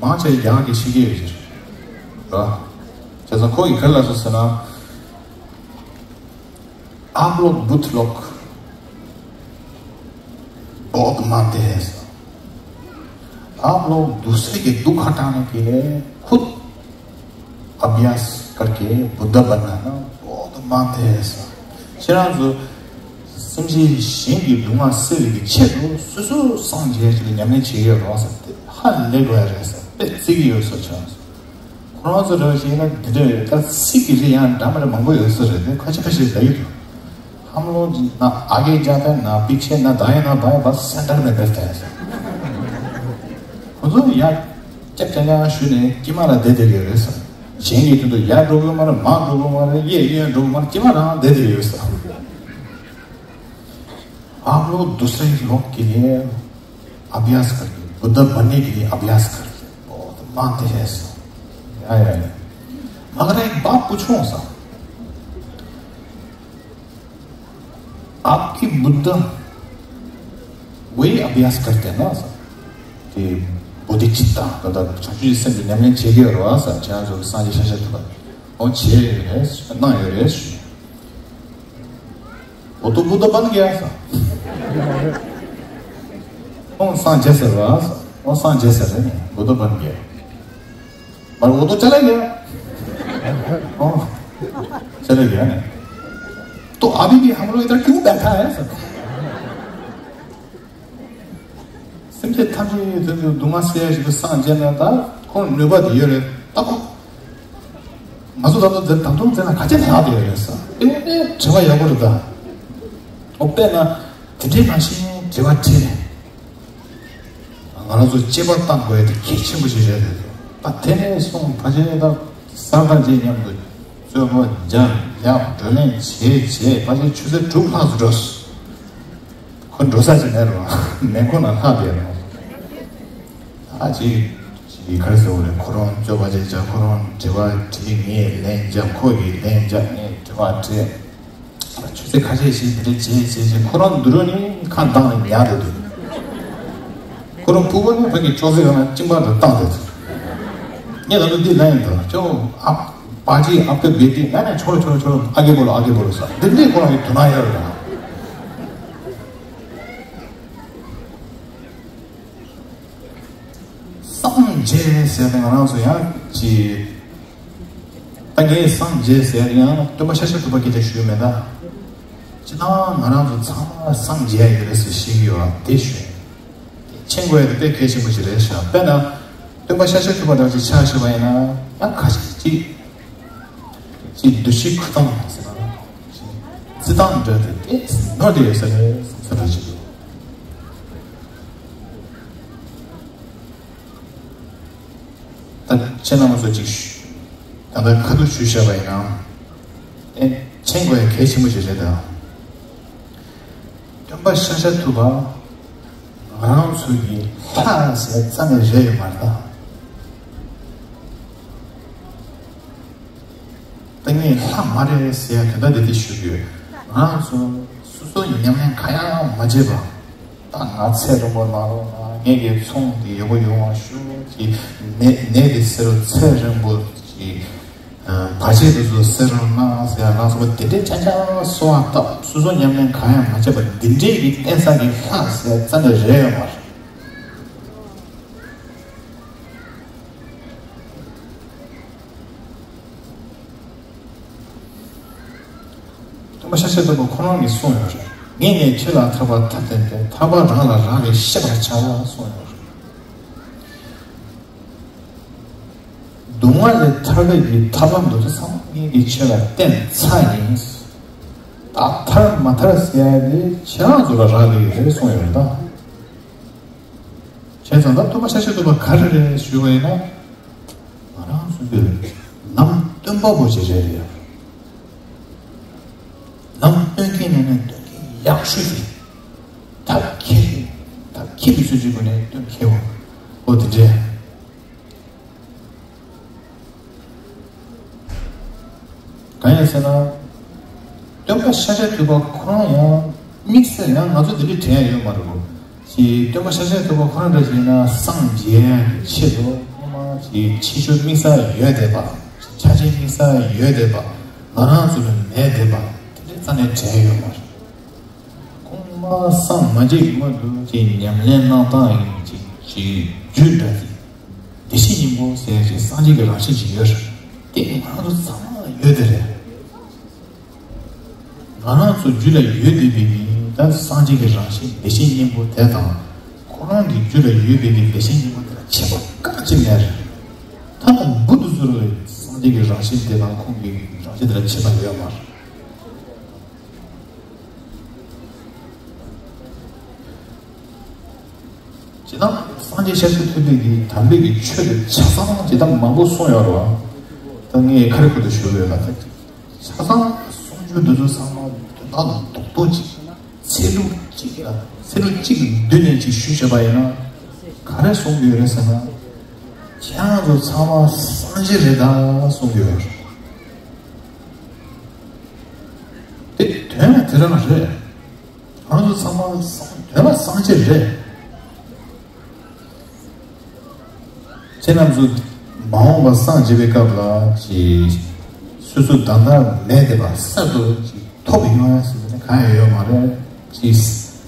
མང་ཆེ་རྒྱ་གར་གྱི་ཆིངས་ཡོད་རེད། ར། བྱས་ཙང་ཁོ་ཡིས་ག་རེ་ལབ་སོང་ཟེར་ན། आप लोग बुत लोग बहुत मानते हैं। आप लोग दूसरे के दुख हटाने के लिए खुद अभ्यास करके बुद्ध बनना ना बहुत मानते हैं। ཁྱེད་རང་ཚོ་སེམས་ཅན་གཞན་གྱི་སྡུག་བསྔལ་སེལ་བའི་ཆེད་དུ་སོ་སོ་སངས་རྒྱས་ཀྱི་ཉམས་ལེན་བྱེད་ཀྱི་ཡོད་རེད་ཟེར་ཏེ་ཧ་ལས་དགོས་ཡ་རེད་ཟེར་དཔེ་བརྩི་གི་ཡོད་ཟེར་ཁྱེད་རང་ཚོ། ཁོ་རང་ཚོ་འདྲ་བ་ཞིག་ཡིན་ན་འདི་འདྲ་ཡོད། ད་ཚིག་གི་རིགས་ཡང་འདྲ་མི་འདྲ་མང་པོ་ཡོད་ས་རེད་དེ། ཁ་ཤས་ཁ་ཤས་ལ་ཡོད་དོ། हम लोग ना आगे जाते हैं, ना पीछे, ना दाएं, ना बाएं, बस सेंटर में बैठते हैं। ཁོ་ཚོ་ཡ་ཅག་ཅག་ཉག་ཞུས་ནས་དཀྱིལ་མ་ལ་བསྡད་བསྡད་ཡོད་རེད་ཟེར། གཞན་གྱི་དོན་དུ་ཡར་འགྲོ་དགོས་མ་རེད། མར་འགྲོ་དགོས་མ་རེད། གཡས་གཡོན་འགྲོ་དགོས་མ་རེད། དཀྱིལ་མ་རང་བསྡད་བསྡད་ཡོད་ཟེར། आप लोग दूसरे लोग के लिए अभ्यास करके बुद्ध बनने के लिए अभ्यास करके बहुत मानते हैं ऐसा। या, या, या। मगर एक बात पूछूं सा, आपकी बुद्ध वही अभ्यास करते हैं ना सा? कि बोधिचित्ता, मतलब, संचुरी से दुनिया में चेगी और वासा, चाहे जो सांझे शाशा तो, और छे है, ना है रेश। वो तो बुद्ध बन गया था। वो सांझे से रहा था, वो सांझे से रहे, बुद्ध बन गया। पर वो तो चला गया। ओ, चला गया ना। तो अभी भी हम लोग इधर क्यों बैठा है सब? སེམས་ཅན་ཐམས་ཅད་དོན་དུ་སྡུག་བསྔལ་སེལ་ཡ་ཞིག་ཏུ་སངས་རྒྱས་ན་ད་ཁོང་ནུས་པ་དེ་ཡོད་རེད། ད་ཁོ་ང་ཚོ་ད་དུང་འཛིན་ད་དུང་འཛིན་ན་ག་ཅི་ལྷག་དེ་ཡོད་རེད་ས། དེ་དྲི་བ་ཡག་པོ་རེད་ད། ཨོ་དཔེར་ན་དེ་འདྲའི་ནང་བཞིན་དྲི་བ་དྲིས། ང་རང་ཚོ་གཅེས་པར་བཏང་དགོས་ཡ་དེ་གལ་ཆེན་པོ་ཞིག་རེད་དེ། ད་དེ་ནས་བཟུང་ཕལ་ཆེར་ད་གསར་དང་རྗེས་མཉམ་དུ་རྩོད་པ་རྒྱག་རྒྱག་བགྲོ་གླེང་བྱེད་བྱེད་ཕལ་ཆེར་ཆུ་ཚོད་དྲུག་ལྷག་ཙམ་འགྲོ་སོང་། ཁོ་འགྲོ་ས་ཅིག་མེད་རུང་མེ་འཁོར་ནང་ལྷག་བསྡད་རུང་། ཨ་ཅིག་ཅིག་ག་རེ་ཟེར་དགོས་རེད། ཁོ་རང་རྩོད་པ་ཅིག་བྱ། ཁོ་རང་དྲི་བ་དྲིས། ངས་ལན་རྒྱབ། ཁོ་གིས་ལན་རྒྱབ། ངས་དྲི་བ་དྲིས། ཆུ་ཚོད་ཁ་ཤས་ཤིག་དེ་འདྲ་བྱས་བྱས་བྱས་ཁོ་རང་འདུག་རོགས་ནི་ཁ་གདངས་ནས་ཉལ་བསྡད་འདུག་ཁོ་རང་ཕྲུ་གུ་ནི་ཕ་གི་ཅོག་ཙེ་སྒང་ལ་གཅིན་པ་འདྲ་བཏང་བསྡད་འདུག་ངས་ད་ལོ་འདི་ལན་ཡིན་འདུག་ཅོ་ཨ་པ་ཅི་ཨ་པེ་བེ་ཏི་ན་ན་ཆོ་ལོ་ཆོ་ལོ་ཆོ་ལོ་ཨ་གེ་བོ་ལོ་ཨ་གེ་བོ་ལོ་ས་འདི་འདྲའི་ཁོ་རང་གི་དོ་སྣང་ཡོད་རེད། སངས་རྒྱས་ཟེར་ནས་ང་རང་ཚོ་ཡང་ཅི། ད་ངས་སངས་རྒྱས་ཟེར་ཡང་སྟོན་པ་ཤཱཀྱ་ཐུབ་པ་སྐད་ཆ་ཞུས་མེད་ད། ཅི་ད་ང་རང་ཚོ་ཚང་མ་སངས་རྒྱས་ཡོད་རེད་ཟེར་ཤེས་ཀྱི་ཡོད་པ་དེ་ཞུ། མཁྱེན་དགོས་ཡ་དེ་དཔེ་གལ་ཆེན་པོ་ཞིག་རེད་ཤག་དཔེར་ན་སྟོན་པ་ཤཱཀྱ་ཐུབ་པ་འདྲ་ཅིག་ཆ་བཞག་པ་ཡིན་ན་ཡང་ཁ་ཤས་ཅིག་ཅིག་འདུ་ཤེས་འཁུར་སྟངས་ཟེར་ན་རྩི་སྟངས་འདྲ་དེ་དེ་ནོར་དེ་ཡོད་ས་རེད་བསམ་ས་འདྲ་ཅིག་འདུག་ད་ཁྱེད་རྣམ་པ་ཚོ་ཅིག་ཞུ། ད་ལྟ་ཁ་ཐུག་ཞུས་བཞག་པ་ཡིན་ན། ཨེ་མཁྱེན་དགོས་ཡ་གལ་ཆེན་པོ་ཞིག་རེད་ད། སྟོན་པ་ཤཱཀྱ་ཐུབ་པ་ང་རང་ཚོ་གི་ལྷ་ཟེར་རྩ་ནས་རེད་ཡོད་མ་རེད་ད། ད་ངས་ལྷ་མ་རེད་ཟེར་ཡ་དེ་འདྲ་དེ་དེ་ཞུ་རྒྱུ་ཡོད། ང་རང་ཚོ་སོ་སོ་ཉམས་ལེན་གང་ཡང་མ་བྱས་པ། ད་ང་ཚེ་རིང་པོ་གནང་རོགས་གནང་། ངེད་ཀྱི་ཚོང་འདི་ཡག་པོ་ཡོང་བ་ཞུ། གི་ནད་ནད་འདི་སེལ་རོགས། ཚེ་རིང་པོ་གི་བར་ཆད་འདི་ཚོ་སེལ་རོགས་གནང་ཟེར་ཡ་ལ་སོགས་པ་དེ་འདྲའི་ཅང་ཅང་གསོལ་བ་བཏབ། སོ་སོ་ཉམས་ལེན་གང་ཡང་མ་བྱས་པ་འདི་འདྲའི་གི་བསྟེན་ས་གི་ལྷ་ཟེར་རྩ་ནས་རེད་ཡོད་མ་རེད། སྟོན་པ་ཤཱཀྱ་ཐུབ་པ་ཁོ་རང་གིས་གསུངས་ཡོད་རེད། ངས་ནི་ཁྱེད་ལ་ཐར་པ་ཐབས་བསྟན་ཏེ། ཐར་པ་རང་ལ་རག་ལས་ཤེས་པར་བྱ་གསུངས་ཡོད་རེད། སྡུག་བསྔལ་ལས་ཐར་བའི་གི་ཐབས་ལམ་འདི་ཚོ་ཚང་མ་ངས་ཀྱིས་ཁྱེད་ལ་བསྟན་ཚར་ཡིན། ད་ཐར་མ་ཐར་ཟེར་ཡ་དེ་ཁྱེད་རང་ཚོ་ལ་རག་ལས་ཡོད་རེད་གསུངས་ཡོད་རེད་ད། བྱས་ཙང་ད་སྟོན་པ་ཤཱཀྱ་ཐུབ་པ་ག་རེ་རེད་ཞུས་པ་ཡིན་ན། ང་རང་ཚོ་གི་ནང་སྟོན་པ་པོ་ཅིག་རེད་ཡ། ནང་སྟོན་མཁན་ནང་ནས་སྟོན་མཁན་ཡག་ཤོས་ཅིག་ཐབས་མཁས་ཐབས་མཁས་པའི་ཚུལ་གྱི་སྒོ་ནས་སྟོན་མཁན་པོ་དེ་འདྲས། གང་ཡིན་ཟེར་ན། སྟོན་པ་ཤཱཀྱ་ཐུབ་པ་ཁོ་རང་ཡང་ དམིགས་བསལ་ཡང་ང་ཚོ་འདི་འདྲ་དྲན་ཡ་ཡོད་མ་རེད་གོ། ཅིག་སྟོན་པ་ཤཱཀྱ་ཐུབ་པ་ཁོ་རང་འདྲ་ཞིག་ཡིན་ན་སངས་རྒྱས་ཀྱི་ཆེད་དུ་ཁོ་མ་ཅིག་ཕྱི་བཤོལ་དམིགས་བསལ་ཡོད་བསྡད་པ། ཆ་རྐྱེན་དམིགས་བསལ་ཡོད་བསྡད་པ། ང་རང་ཚོ་ལ་མེད་བསྡད་པ། དེ་འདྲ་རྩ་ནས་དྲན་ཡོད་མ་རེད། ཁོང་མ་སངས་མ་རྒྱས་ཀྱི་སྔོན་དུ་ཅིག་ཉམས་ལེན་གནང་སྟངས་ཡིན་ཅིག་ཅིག་རྒྱུད་འདྲ་ཅིག་བདེ་གཤེགས་སྙིང་པོ་ཟེར་ཅིག་སངས་རྒྱས་ཀྱི་རང་བཞིན་ཅིག་ཡོད་རེད། དེ་ང་རང་ཚོ་ཚང་མ་ཡོད་དེ་རེད། ང་རང་ཚོ་རྒྱུད་ལ་ཡོད་བསྡད་པའི་ད་སངས་རྒྱས་ཀྱི་རང་བཞིན་བདེ་གཤེགས་སྙིང་པོ་དེ་དང་། ཁོ་རང་གི་རྒྱུད་ལ་ཡོད་པའི་གི་བདེ་གཤེགས་སྙིང་པོ་དེ་ལ་ཁྱད་པར་གང་ཅི་མེད་རེད། ད་ལྟ་འབུ་དུ་ཟུར་བའི་སངས་རྒྱས་ཀྱི་རང་བཞིན་དེ་དང་ཁོང་གི་རང་བཞིན་དེ་ལ་ཁྱད་པར་ཡོད་མ་རེད། ཇི་ལྟར་སངས་རྒྱས་ཤཱཀྱ་ཐུབ་པའི་གི་དམ་པའི་གི་ཆོས་དེ་ཆ་ཚང་ཇི་ལྟར་མང་པོ་གསུངས་ཡོད་རེད་བ། ད་ངས་ཁ་རི་ཁུར་དུ་ཞུ་གི་ཡོད་ལ། ད་ཆ་ཚང་གསུང་རྒྱུན་འདི་ཚོ་ཚང་མ་དོན་དག་ལ་རྡོག་རྡོག་ཅིག་ཚན་ལུགས་གཅིག་ལ་ཚན་ལུགས་གཅིག་གི་མདུན་ནས་ཅིག་ཞུས་བྱས་པ་ཡིན་ན། ག་རེ་གསུང་གི་ཡོད་རེད་ཟེར་ན། ཁྱེད་རང་ཚོ་ཚང་མ་སངས་རྒྱས་རེད་ད་གསུང་གི་ཡོད་རེད། དེ་དོན་ལ་དེ་རང་རེད། ང་ཚོ་ཚང་མ་སངས་དོན་ལ་སངས་རྒྱས་རེད། ཁྱེད་རྣམ་ཚོ་མ་འོངས་པ་སངས་རྒྱས་པའི་སྐབས་ལ་ཅིག་སོ་སོ་ད་ལྟ་མེད་བསྡད་པ་གསར་དུ་ཅིག་ཐོབ་ཡོང་ཡ་ཟེར་ནས་གང་ཡང་ཡོད་མ་རེད། ཅིག་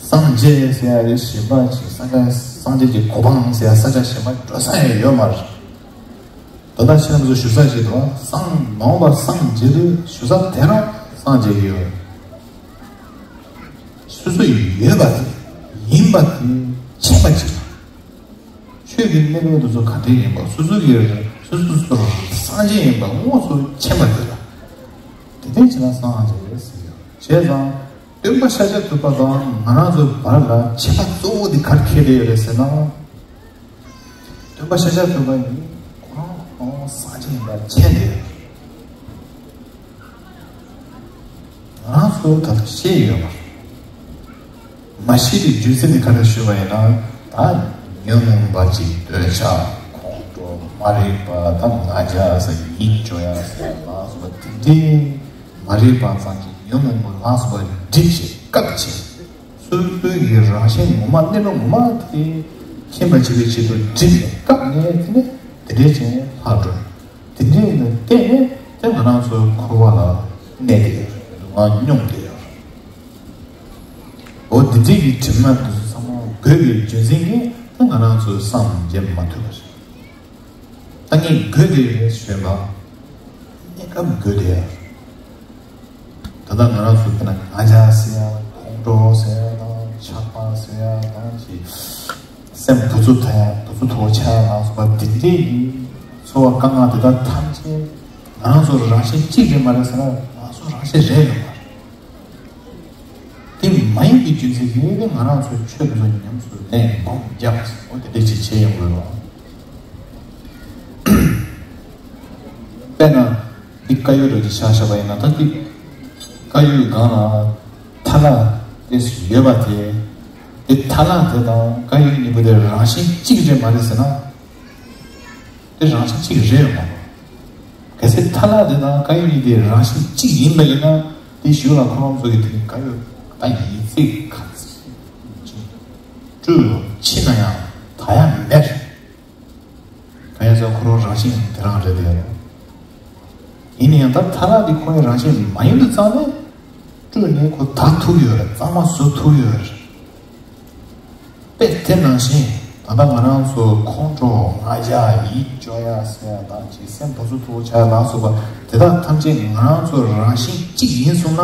སངས་རྒྱས་ཟེར་ཡ་རེད། གཞན་པ་ཅིག་སངས་རྒྱས་སངས་རྒྱས་ཀྱི་གོ་འཕང་ཟེར་ཡ་ས་ཆ་གཞན་པ་འགྲོ་ས་ཡང་ཡོད་མ་རེད། ད་ལྟ་ཁྱེད་རྣམ་ཚོ་ཞུ་ས་ཞིག་འདུག་སངས་མ་འོངས་པ་སངས་རྒྱས་དུས་ཞུ་ས་དེ་རང་སངས་རྒྱས་ཀྱི་ཡོད། སོ་སོ་ཡོད་པ་དེ་ཡིན་པ་དེ་མཁྱེན་པ་ཅིག་ཆོས་ཀྱི་གནས་ལུགས་དེ་ཚོ་ག་འདྲ་ཡིན་པ། སོ་སོ་གི་སོ་སོ་སོ་སངས་རྒྱས་ཡིན་པ་དངོས་སུ་མཁྱེན་པ་དེ་ལ། དེ་འདྲ་བྱས་ན་སངས་རྒྱས་རེད་ཟེར་གྱི་ཡོད། བྱས་ཙང་སྟོན་པ་ཤཱཀྱ་ཐུབ་པ་དང་ང་རང་ཚོའི་བར་ལ་ཁྱད་པར་གཙོ་བོ་དེ་ག་རེ་འཁེལ་བསྡད་ཡོད་རེད་ཟེར་ན། སྟོན་པ་ཤཱཀྱ་ཐུབ་པ་ནི་ཁོ་རང་ཁོང་སངས་རྒྱས་ཡིན་པ་མཁྱེན་ཏེ། ང་རང་ཚོ་ད་ལྟ་ཤེས་ཡོད་པ། མ་ཤེས་པའི་རྒྱུ་མཚན་དེ་ག་རེ་ཞུས་པ་ཡིན་ན། ད་ཉོན་མོངས་པ་ཅིག་འདོད་ཆགས་ཁོང་ཁྲོ་མ་རིག་པ་དང་ང་རྒྱལ་ཟེར་ཡིད་སྐྱོ་ཡ་ཟེར་ལ་སོགས་པ་དེ་འདྲའི་མ་རིག་པ་ཙམ་གྱིས་ཉོན་མོངས་པ་ལ་སོགས་པ་སྒྲིབ་བྱེད་བཀབ་བྱེད། སོ་སོའི་གི་རང་བཞིན་ངོ་མ་གནས་ལུགས་ངོ་མ་དེ་མཁྱེན་པར་བྱེད་པའི་ཆེད་དུ་སྒྲིབ་ནས་བཀབ་ནས་དེ་ནས་དེ་འདྲའི་ཅན་ལྷག་འགྲོ། དེ་འདྲའི་ལ་བརྟེན་ནས་དེ་ང་རང་ཚོའི་འཁོར་བ་ལ་གནས་ཏེ་ཡོད། སྡུག་བསྔལ་མྱོང་སྟེ་ཡོད། འོ་དེ་འདྲའི་གི་དྲི་མ་དེ་ཚོ་ཚང་མ་འགོས་པའི་རྒྱུ་མཚན་གྱིས་དེ་ང་རང་ཚོ་སངས་རྒྱས་མ་ཐུབ་པ་རེད། ད་ངས་འགོས་ཏེ་ཡོད་ཞེས་པ། གནས་སྐབས་འགོས་ཏེ་ཡོད། ད་ལྟ་ང་རང་ཚོ་དཔེར་ན་ང་རྒྱལ་ཟེར་ཡ། ཁོང་ཁྲོ་ཟེར་ཡ་དང་། ཆགས་པ་ཟེར་ཡ་དང་། ཅིག་སེམས་བུ་ཚུགས་ཐལ་ཡ། བུ་ཚུགས་མཐོ་བོ་ཆགས་ཡ་ལ་སོགས་པ་འདི་འདྲའི་གི་ཚོར་བ་དཀའ་ངལ་དེ་དག་ཐམས་ཅད་ང་རང་ཚོ་རང་བཞིན་གཅིག་རེད་མ་རེད་ཟེར་ན། ང་ཚོ་རང་བཞིན་རེད་ཡོད་མ་རེད། དེ་མ་ཡིན་པའི་རྒྱུ་མཚན་གྱིས་ང་རང་ཚོའི་ཆོས་དེ་ཚོ་ཉམས་སུ་ལེན་སྒོམ་རྒྱག་འོ་དེ་འདྲ་ཅིག་བྱེད་ཡོང་དགོས་རེད། དཔེར་ན། འདི་དཀར་ཡོལ་རེད་ཅེས་བཞག་བཞག་པ་ཡིན་ན། ད་འདི་དཀར་ཡོལ་སྒང་ལ་ཐ་ལ་དེ་ཡོད་པ་དེ། དེ་ཐ་ལ་དེ་དང་དཀར་ཡོལ་གཉིས་པོ་དེ་རང་བཞིན་གཅིག་རེད་མ་རེད་ཟེར་ན། དེ་རང་བཞིན་གཅིག་རེད་མ་རེད། གལ་སྲིད་ཐ་ལ་དེ་དང་དཀར་ཡོལ་གཉིས་དེ་རང་བཞིན་གཅིག་ཡིན་པ་ཡིན་ན། དེ་གཞུག་ལ་ཁོ་རང་ཚོ་གི་དེ་ནི་དཀར་ཡོལ་ད་ཡིན་ཚིག་ཁ་ཚིག་སྤྲུལ་ཕྱིན་ན་ཡང་ད་ཡང་མེད། གང་ཡིན་ཟེར་ན་ཁོ་རང་རང་བཞིན་དེ་རང་རེད་དེ། ཡིན་ན་ཡང་ད་ཐ་ལ་འདི་ཁོ་རང་རང་བཞིན་མ་ཡིན་དུས་ཙང་ནས་སྤྲུལ་ནས་ཁོ་དག་ཐུབ་ཀྱི་ཡོད་རེད། གཙང་མ་བཟོ་ཐུབ་ཀྱི་ཡོད་རེད། དཔེ་དེ་ནང་བཞིན་ད་ལྟ་ང་རང་ཚོ་ཁོང་ཁྲོ་ང་རྒྱལ་ཡིད་སྐྱོ་ཡ་ཟེར་ཡ་དང་། ཅིག་སེམས་བུ་ཚུགས་མཐོ་བོ་ཆགས་ཡ་ལ་སོགས་པ་དེ་དག་ཐམས་ཅད་ང་རང་ཚོ་རང་བཞིན་གཅིག་ཡིན་སོང་ན།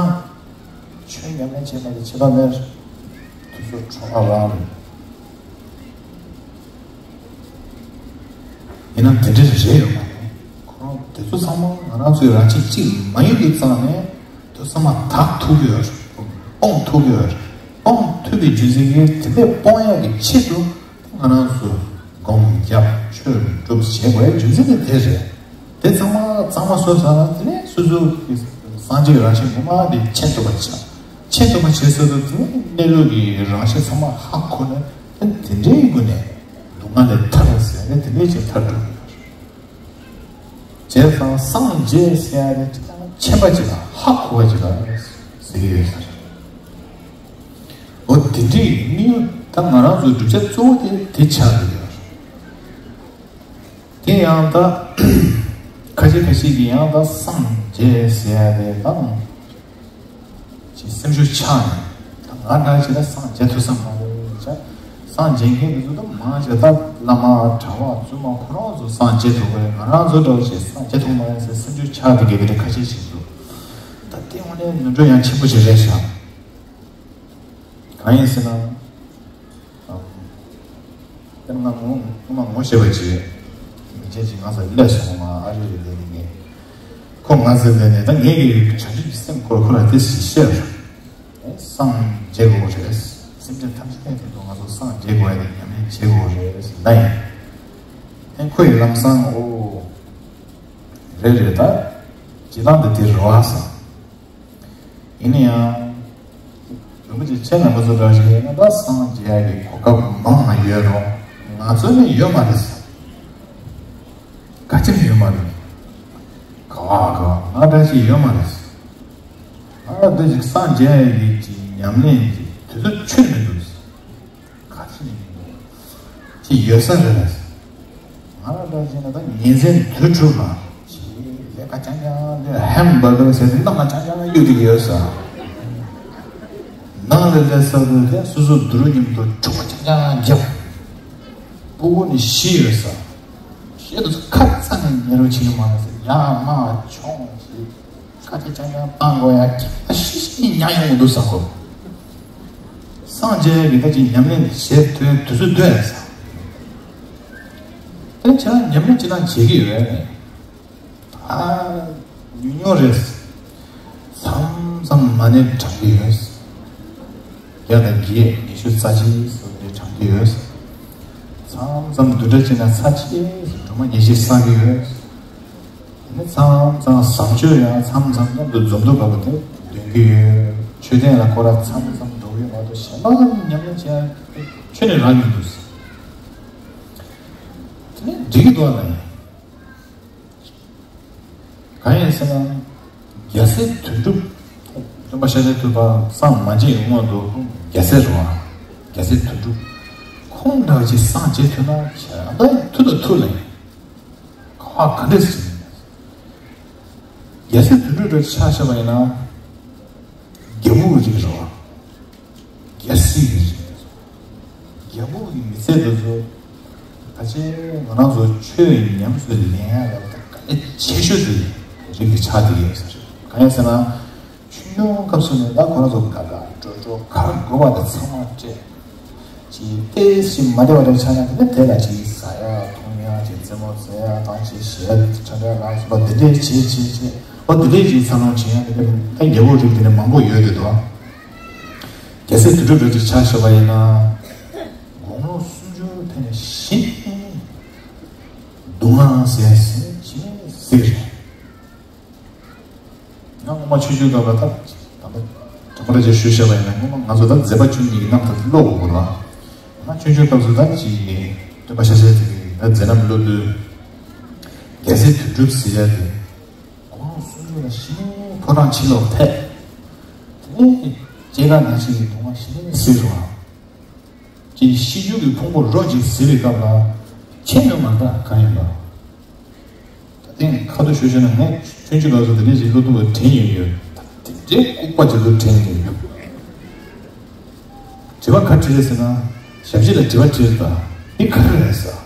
ཆོས་ཉམས་ལེན་བྱས་པ་ལས་ཆད་པ་མེད། དུས་ཚོད་འཕྲོ་བརླག་རང་རེད། ཡིན་ན་དེ་འདྲ་རེད་ཡོད་མ་རེད། ཁོ་རང་དེ་ཚོ་ཚང་མ་ང་རང་ཚོའི་རང་བཞིན་གཅིག་མ་ཡིན་དུས་ཙང་ནས་དེ་ཚང་མ་དག་ཐུབ་ཀྱི་ཡོད་རེད། སྤོང་ཐུབ་ཀྱི་ཡོད་རེད། སྤོང་ཐུབ་པའི་རྒྱུ་མཚན་གྱིས་དེ་འདྲ་སྤོང་ཡག་གི་ཆེད་དུ་ང་རང་ཚོ་སྒོམ་རྒྱབ་ཆོས་སྒྲུབ་བྱེད་དགོས་རྒྱུ་མཚན་ནི་དེ་རེད། དེ་ཚང་མ་གཙང་མ་བཟོས་ཚར་ན། དེ་ནས་སོ་སོ་གི་སངས་རྒྱས་རང་བཞིན་ངོ་མ་དེ་མཁྱེན་ཐུབ་པ་བྱ། མཁྱེན་ཐུབ་པ་བྱས་ཚར་དུས་དེ་ནས་གནས་ལུགས་ཀྱི་རང་བཞིན་ཚང་མ་ཧ་གོ་ནས། དེ་འདྲའི་སྒོ་ནས་སྡུག་བསྔལ་ལས་ཐར་ཟེར་ནས་དེ་འདྲའི་ཅིག་ཐར་འགྲོ་གི་ཡོད་རེད། བྱས་ཙང་སངས་རྒྱས་ཟེར་ཡ་དེ་ཅིག་མཁྱེན་པ་ཅིག་དང་ཧ་གོ་བ་ཅིག་ལ་ཟེར་གྱི་ཡོད་ས་རེད། དེ་འདྲའི་དམིགས་ཡུལ་ད་ང་རང་ཚོའི་བསྒྲུབ་བྱ་གཙོ་བོ་དེ་དེ་ཆགས་ཀྱི་ཡོད་རེད། དེ་ཡང་ད་ཁ་ཤས་ཁ་ཤས་ཀྱིས་ཡང་ད་སངས་རྒྱས་ཟེར་ཡ་དེ་ད་ཅིག་སེམས་ཤུགས་ཆག་ནས་ད་ང་འདྲ་ཞིག་ལ་སངས་རྒྱས་ཐུབ་ས་མ་རེད་ཅག་སངས་རྒྱས་མཁན་དེ་ཚོ་ད་མང་ཆེ་ད་བླ་མ་གྲྭ་པ་བཙུན་མ་ཁོ་རང་ཚོ་སངས་རྒྱས་ཐུབ་ཀྱི་རེད། ང་རང་ཚོ་འདྲ་བོ་ཞིག་སངས་རྒྱས་ཐུབ་མ་རེད་ཟེར་སེམས་ཤུགས་ཆག་དེ་ག་དེ་འདྲ་ཁ་ཤས་ཤིག་འདུག་ད་དེ་དངོས་གནས་ནོར་འཁྲུལ་ཡང་ཆེན་པོ་ཞིག་རེད་ཤག་གང་ཡིན་ཟེར་ན། དཔེར་ན་ངོ་སྔོན་མ་ངོ་ཤེས་པ་ཅིག་ཡོད། མི་ཆེན་ཅིག་ང་ཚོ་སླེབས་སོང་། ང་ཨ་རི་རེད་ལས་ནས་ངས་ཁོ་ང་ཚོ་ལས་ནས་ད་ངས་ཀྱི་བྱང་ཆུབ་ཀྱི་སེམས་སྐོར་ཁོ་ལ་དེ་ཞིག་བཤད་ར། སངས་རྒྱས་དགོས་རེད། སེམས་ཅན་ཐམས་ཅད་ཀྱི་དོན་ང་ཚོ་སངས་རྒྱས་དགོས་ཡ་དེ་ཉམས་ལེན་བྱེད་དགོས་རེད་ཟེར་ལ་ཡིན། ཨེ་ཁོ་ཡི་ལམ་སང་ཨོ་རེད་རེད་ད། སྤྱིར་བཏང་དེ་དེ་རེད་བ་བསམ། ཡིན་ན་ཡང་། རིན་པོ་ཆེ་ཁྱེད་རྣམ་པ་ཚོ་འདྲ་ཞིག་ཡིན་ན་ད་སངས་རྒྱས་ཀྱི་གོ་སྐབས་མང་ང་ཡོད་རུང་ང་ཚོ་ནི་ཡོད་མ་རེད། ག་ཅི་ནས་ཡོད་མ་རེད། ག་བ་ག་བ་ང་འདྲ་ཞིག་ཡོད་མ་རེད། ང་ལ་འདི་ཞིག་སངས་རྒྱས་ཡིན་གྱི་ཉམས་ལེན་གྱི་དུས་ཚོད་ཁྱོན་མི་འདུག་ག་ཅི་ནས་ཡིན་འདུག་ཅི་ཡོད་ས་རེད། ང་ལ་འདྲ་བྱས་ན་ད་ཉིན་མཚན་དུས་དྲུག་ལ་ཅི་ལས་ཀ་རྐྱང་རྐྱང་ལས་ཧེམ་བྷར་གར་ཟེར་ཏེ་གནམ་ལ་རྐྱང་རྐྱང་གཡུག་བསྡད་ཀྱི་ཡོད་ས། ནང་ལ་སླེབས་ས་དུས་དེ་སོ་སོ་དུ་རུ་མཉམ་དུ་གྲོགས་པོ་རྐྱང་རྐྱང་རྒྱབ། སྤུ་གུ་ནི་ཤི་ཡོད་ས། ཤི་དུས་ཁ་རྩང་ནས་ཉལ་རོགས་བྱེད་ཀྱི་མ་རེད་ཟེར་ཡར་མར་མཆོང་ཞིག་ཁ་ཆེ་ཆང་ཆང་བཏང་དགོས་ཡ་ཁྱིམ་པ་ཤི་ཤི་ཉག་ཡོང་གི་འདུག་བསམ་གོ། སངས་རྒྱས་ཀྱི་ད་ཅིག་ཉམས་ལེན་བྱེད་ཐུབ་དུས་ཚོད་འདོད་ཡ་བསམ། དེ་ཆ་ཉམས་ལེན་ཅི་ལ་བྱེད་ཀྱི་ཡོད་ནས། ཨ། ཉུང་ཉུང་རེད། མཚམས་མཚམས་མ་ཎི་བགྲང་གི་ཡོད། བརྒྱ་དང་བརྒྱད་ཉི་ཤུ་རྩ་གཅིག་སོགས་དེ་བགྲང་གི་ཡོད། མཚམས་མཚམས་བདུན་ཕྲག་གཅིག་ན་ཚར་གཅིག་སྒྲུབ་མ་ཉི་ཤུ་བསག་གི་ཡོད། དེ་ནས་མཚམས་མཚམས་བཟང་སྤྱོད་ཡང་མཚམས་མཚམས་མཉམ་དུ་འཛོམས་འདུ་བ་དེ་འདོན་གྱི་ཡོད། མཆོད་རྟེན་ལ་སྐོར་ར་མཚམས་མཚམས་འགྲོ་གི་ཡོད་མ་གཏོགས་གཞན་པ་ཉམས་ལེན་བྱེད་ཡ་ཁྱོན་ནས་རག་མི་འདུག་དེ་ནས་འགྲིག་གི་འདུག་ཨ་ལ་ཡིན། གང་ཡིན་ཟེར་ན། རྒྱལ་སྲས་དོན་གྲུབ། སྟོན་པ་ཤཱཀྱ་ཐུབ་པ་སངས་མ་རྒྱས་སྔོན་དུ་རྒྱལ་སྲས་རེད་བ། རྒྱལ་སྲས་དོན་གྲུབ། ཁོང་འདྲ་ཅིག་སངས་རྒྱས་ཐུབ་ན་བྱས་ཨ་ད་ཐུབ་དང་ཐུབ་ལ་ཡིན། ག་བ་ག་འདྲས་ཟེར། རྒྱལ་སྲས་དོན་གྲུབ་འདྲ་ཆ་བཞག་པ་ཡིན་ན། རྒྱལ་པོ་གི་རིགས་རེད་བ། རྒྱལ་སྲིད་ཀྱི་རིགས་དེ་ཚོ། རྒྱལ་པོ་གི་མི་ཚེ་དེ་ཚོ། ཕལ་ཆེར་ང་རང་ཚོ་ཆོས་ཉམས་སུ་ལེན་ཡ་ལ་ད་གལ་ཆེ་ཤོས་དེ་རིགས་དེ་ཆགས་བསྡད་ཡོད་ས་རེད། གང་ཡིན་ཟེར་ན། ཆུང་ཆུང་སྐབས་སུ་ནས་ད་ཁོ་རང་ཚོ་དགའ་དགའ་སྤྲོ་སྤྲོ་ག་རེ་དགོས་པ་དེ་ཚང་མ་སྤྲད། ཅིག་ཏོག་ཙམ་མ་བདེ་བ་རེ་ཆགས་ན་དེ་ནས་དེ་ལ་ཅིག་ཟ་ཡ་འཐུང་ཡ་ཅིག་རྩེད་མོ་རྩེ་ཡ་དང་ཅིག་གཞས་འཁྲབ་ཡ་ལ་སོགས་པ་དེ་འདྲས་བྱེད་བྱེད་བྱེད། ཨོ་དེ་འདྲས་ཅིག་འཚར་ལོངས་བྱེད་ཡ་དེ་འདྲས་ད་རྒྱལ་པོ་རིགས་དེ་འདྲས་མང་པོ་ཡོད་དེ་འདུག་རྒྱལ་སྲས་དོན་གྲུབ་འདྲ་ཅིག་ཆ་བཞག་པ་ཡིན་ན། དགུང་ལོ་སུམ་ཅུ་ཐལ་ནས་གཞི་ནས་སྡུག་བསྔལ་ཟེར་ཟེར་གཞི་ནས་ཟེར་རེད། ང་སྔོན་མ་ཆུང་ཆུང་སྐབས་ལ་ད་ད་ལྟ་དྲང་པོ་ར་ཅིག་ཞུས་བཞག་པ་ཡིན་ན་སྔོན་མ་ང་ཚོ་ད་མཛད་པ་བཅུ་གཉིས་ཀྱི་རྣམ་ཐར་ཀློག་དགོས་ལ། ང་ཆུང་ཆུང་སྐབས་སུ་ད་ཅིག་སྟོན་པ་ཤཱཀྱ་ཐུབ་ཀྱི་ད་མཛད་རྣམ་ཀློག་དུས། རྒྱལ་སྲས་དོན་གྲུབ་ཟེར་ཡ་དེ། དགུང་ལོ་སུམ་ཅུ་ལ་གཞི་ནས་ཕོ་བྲང་ཕྱི་ལོགས་ཕེབས། དེ་ནས་སྐྱེ་རྒ་ན་འཆི་གི་སྡུག་བསྔལ་གཞི་ནས་སེལ་རུང་། ཅིག་ཤི་རྒྱུ་གི་ཕུང་པོ་རོ་ཅིག་ཟེར་བའི་སྐབས་ལ། ཁྱེད་ཡོད་མ་རེད་ད་གང་ཡིན་པ། ད་ཐེངས་ཁ་ཐུག་ཤོད་ཤོད་ན་ངས་ཆུང་ཆུང་སྐབས་སུ་དེ་འདྲས་ཞིག་བློ་ཐུབ་པ་དྲན་ཡོད་ཡོད། ད་དེ་འདྲས་ལྐུགས་པ་ཅིག་ཏུ་དྲན་ཡོད་ཡོད། དྲི་བ་ག་དྲིས་རེད་ཟེར་ན། ཞབས་ཕྱི་ལ་དྲི་བ་དྲིས་རེད་ད། འདི་ག་རེ་རེད་ཟེར།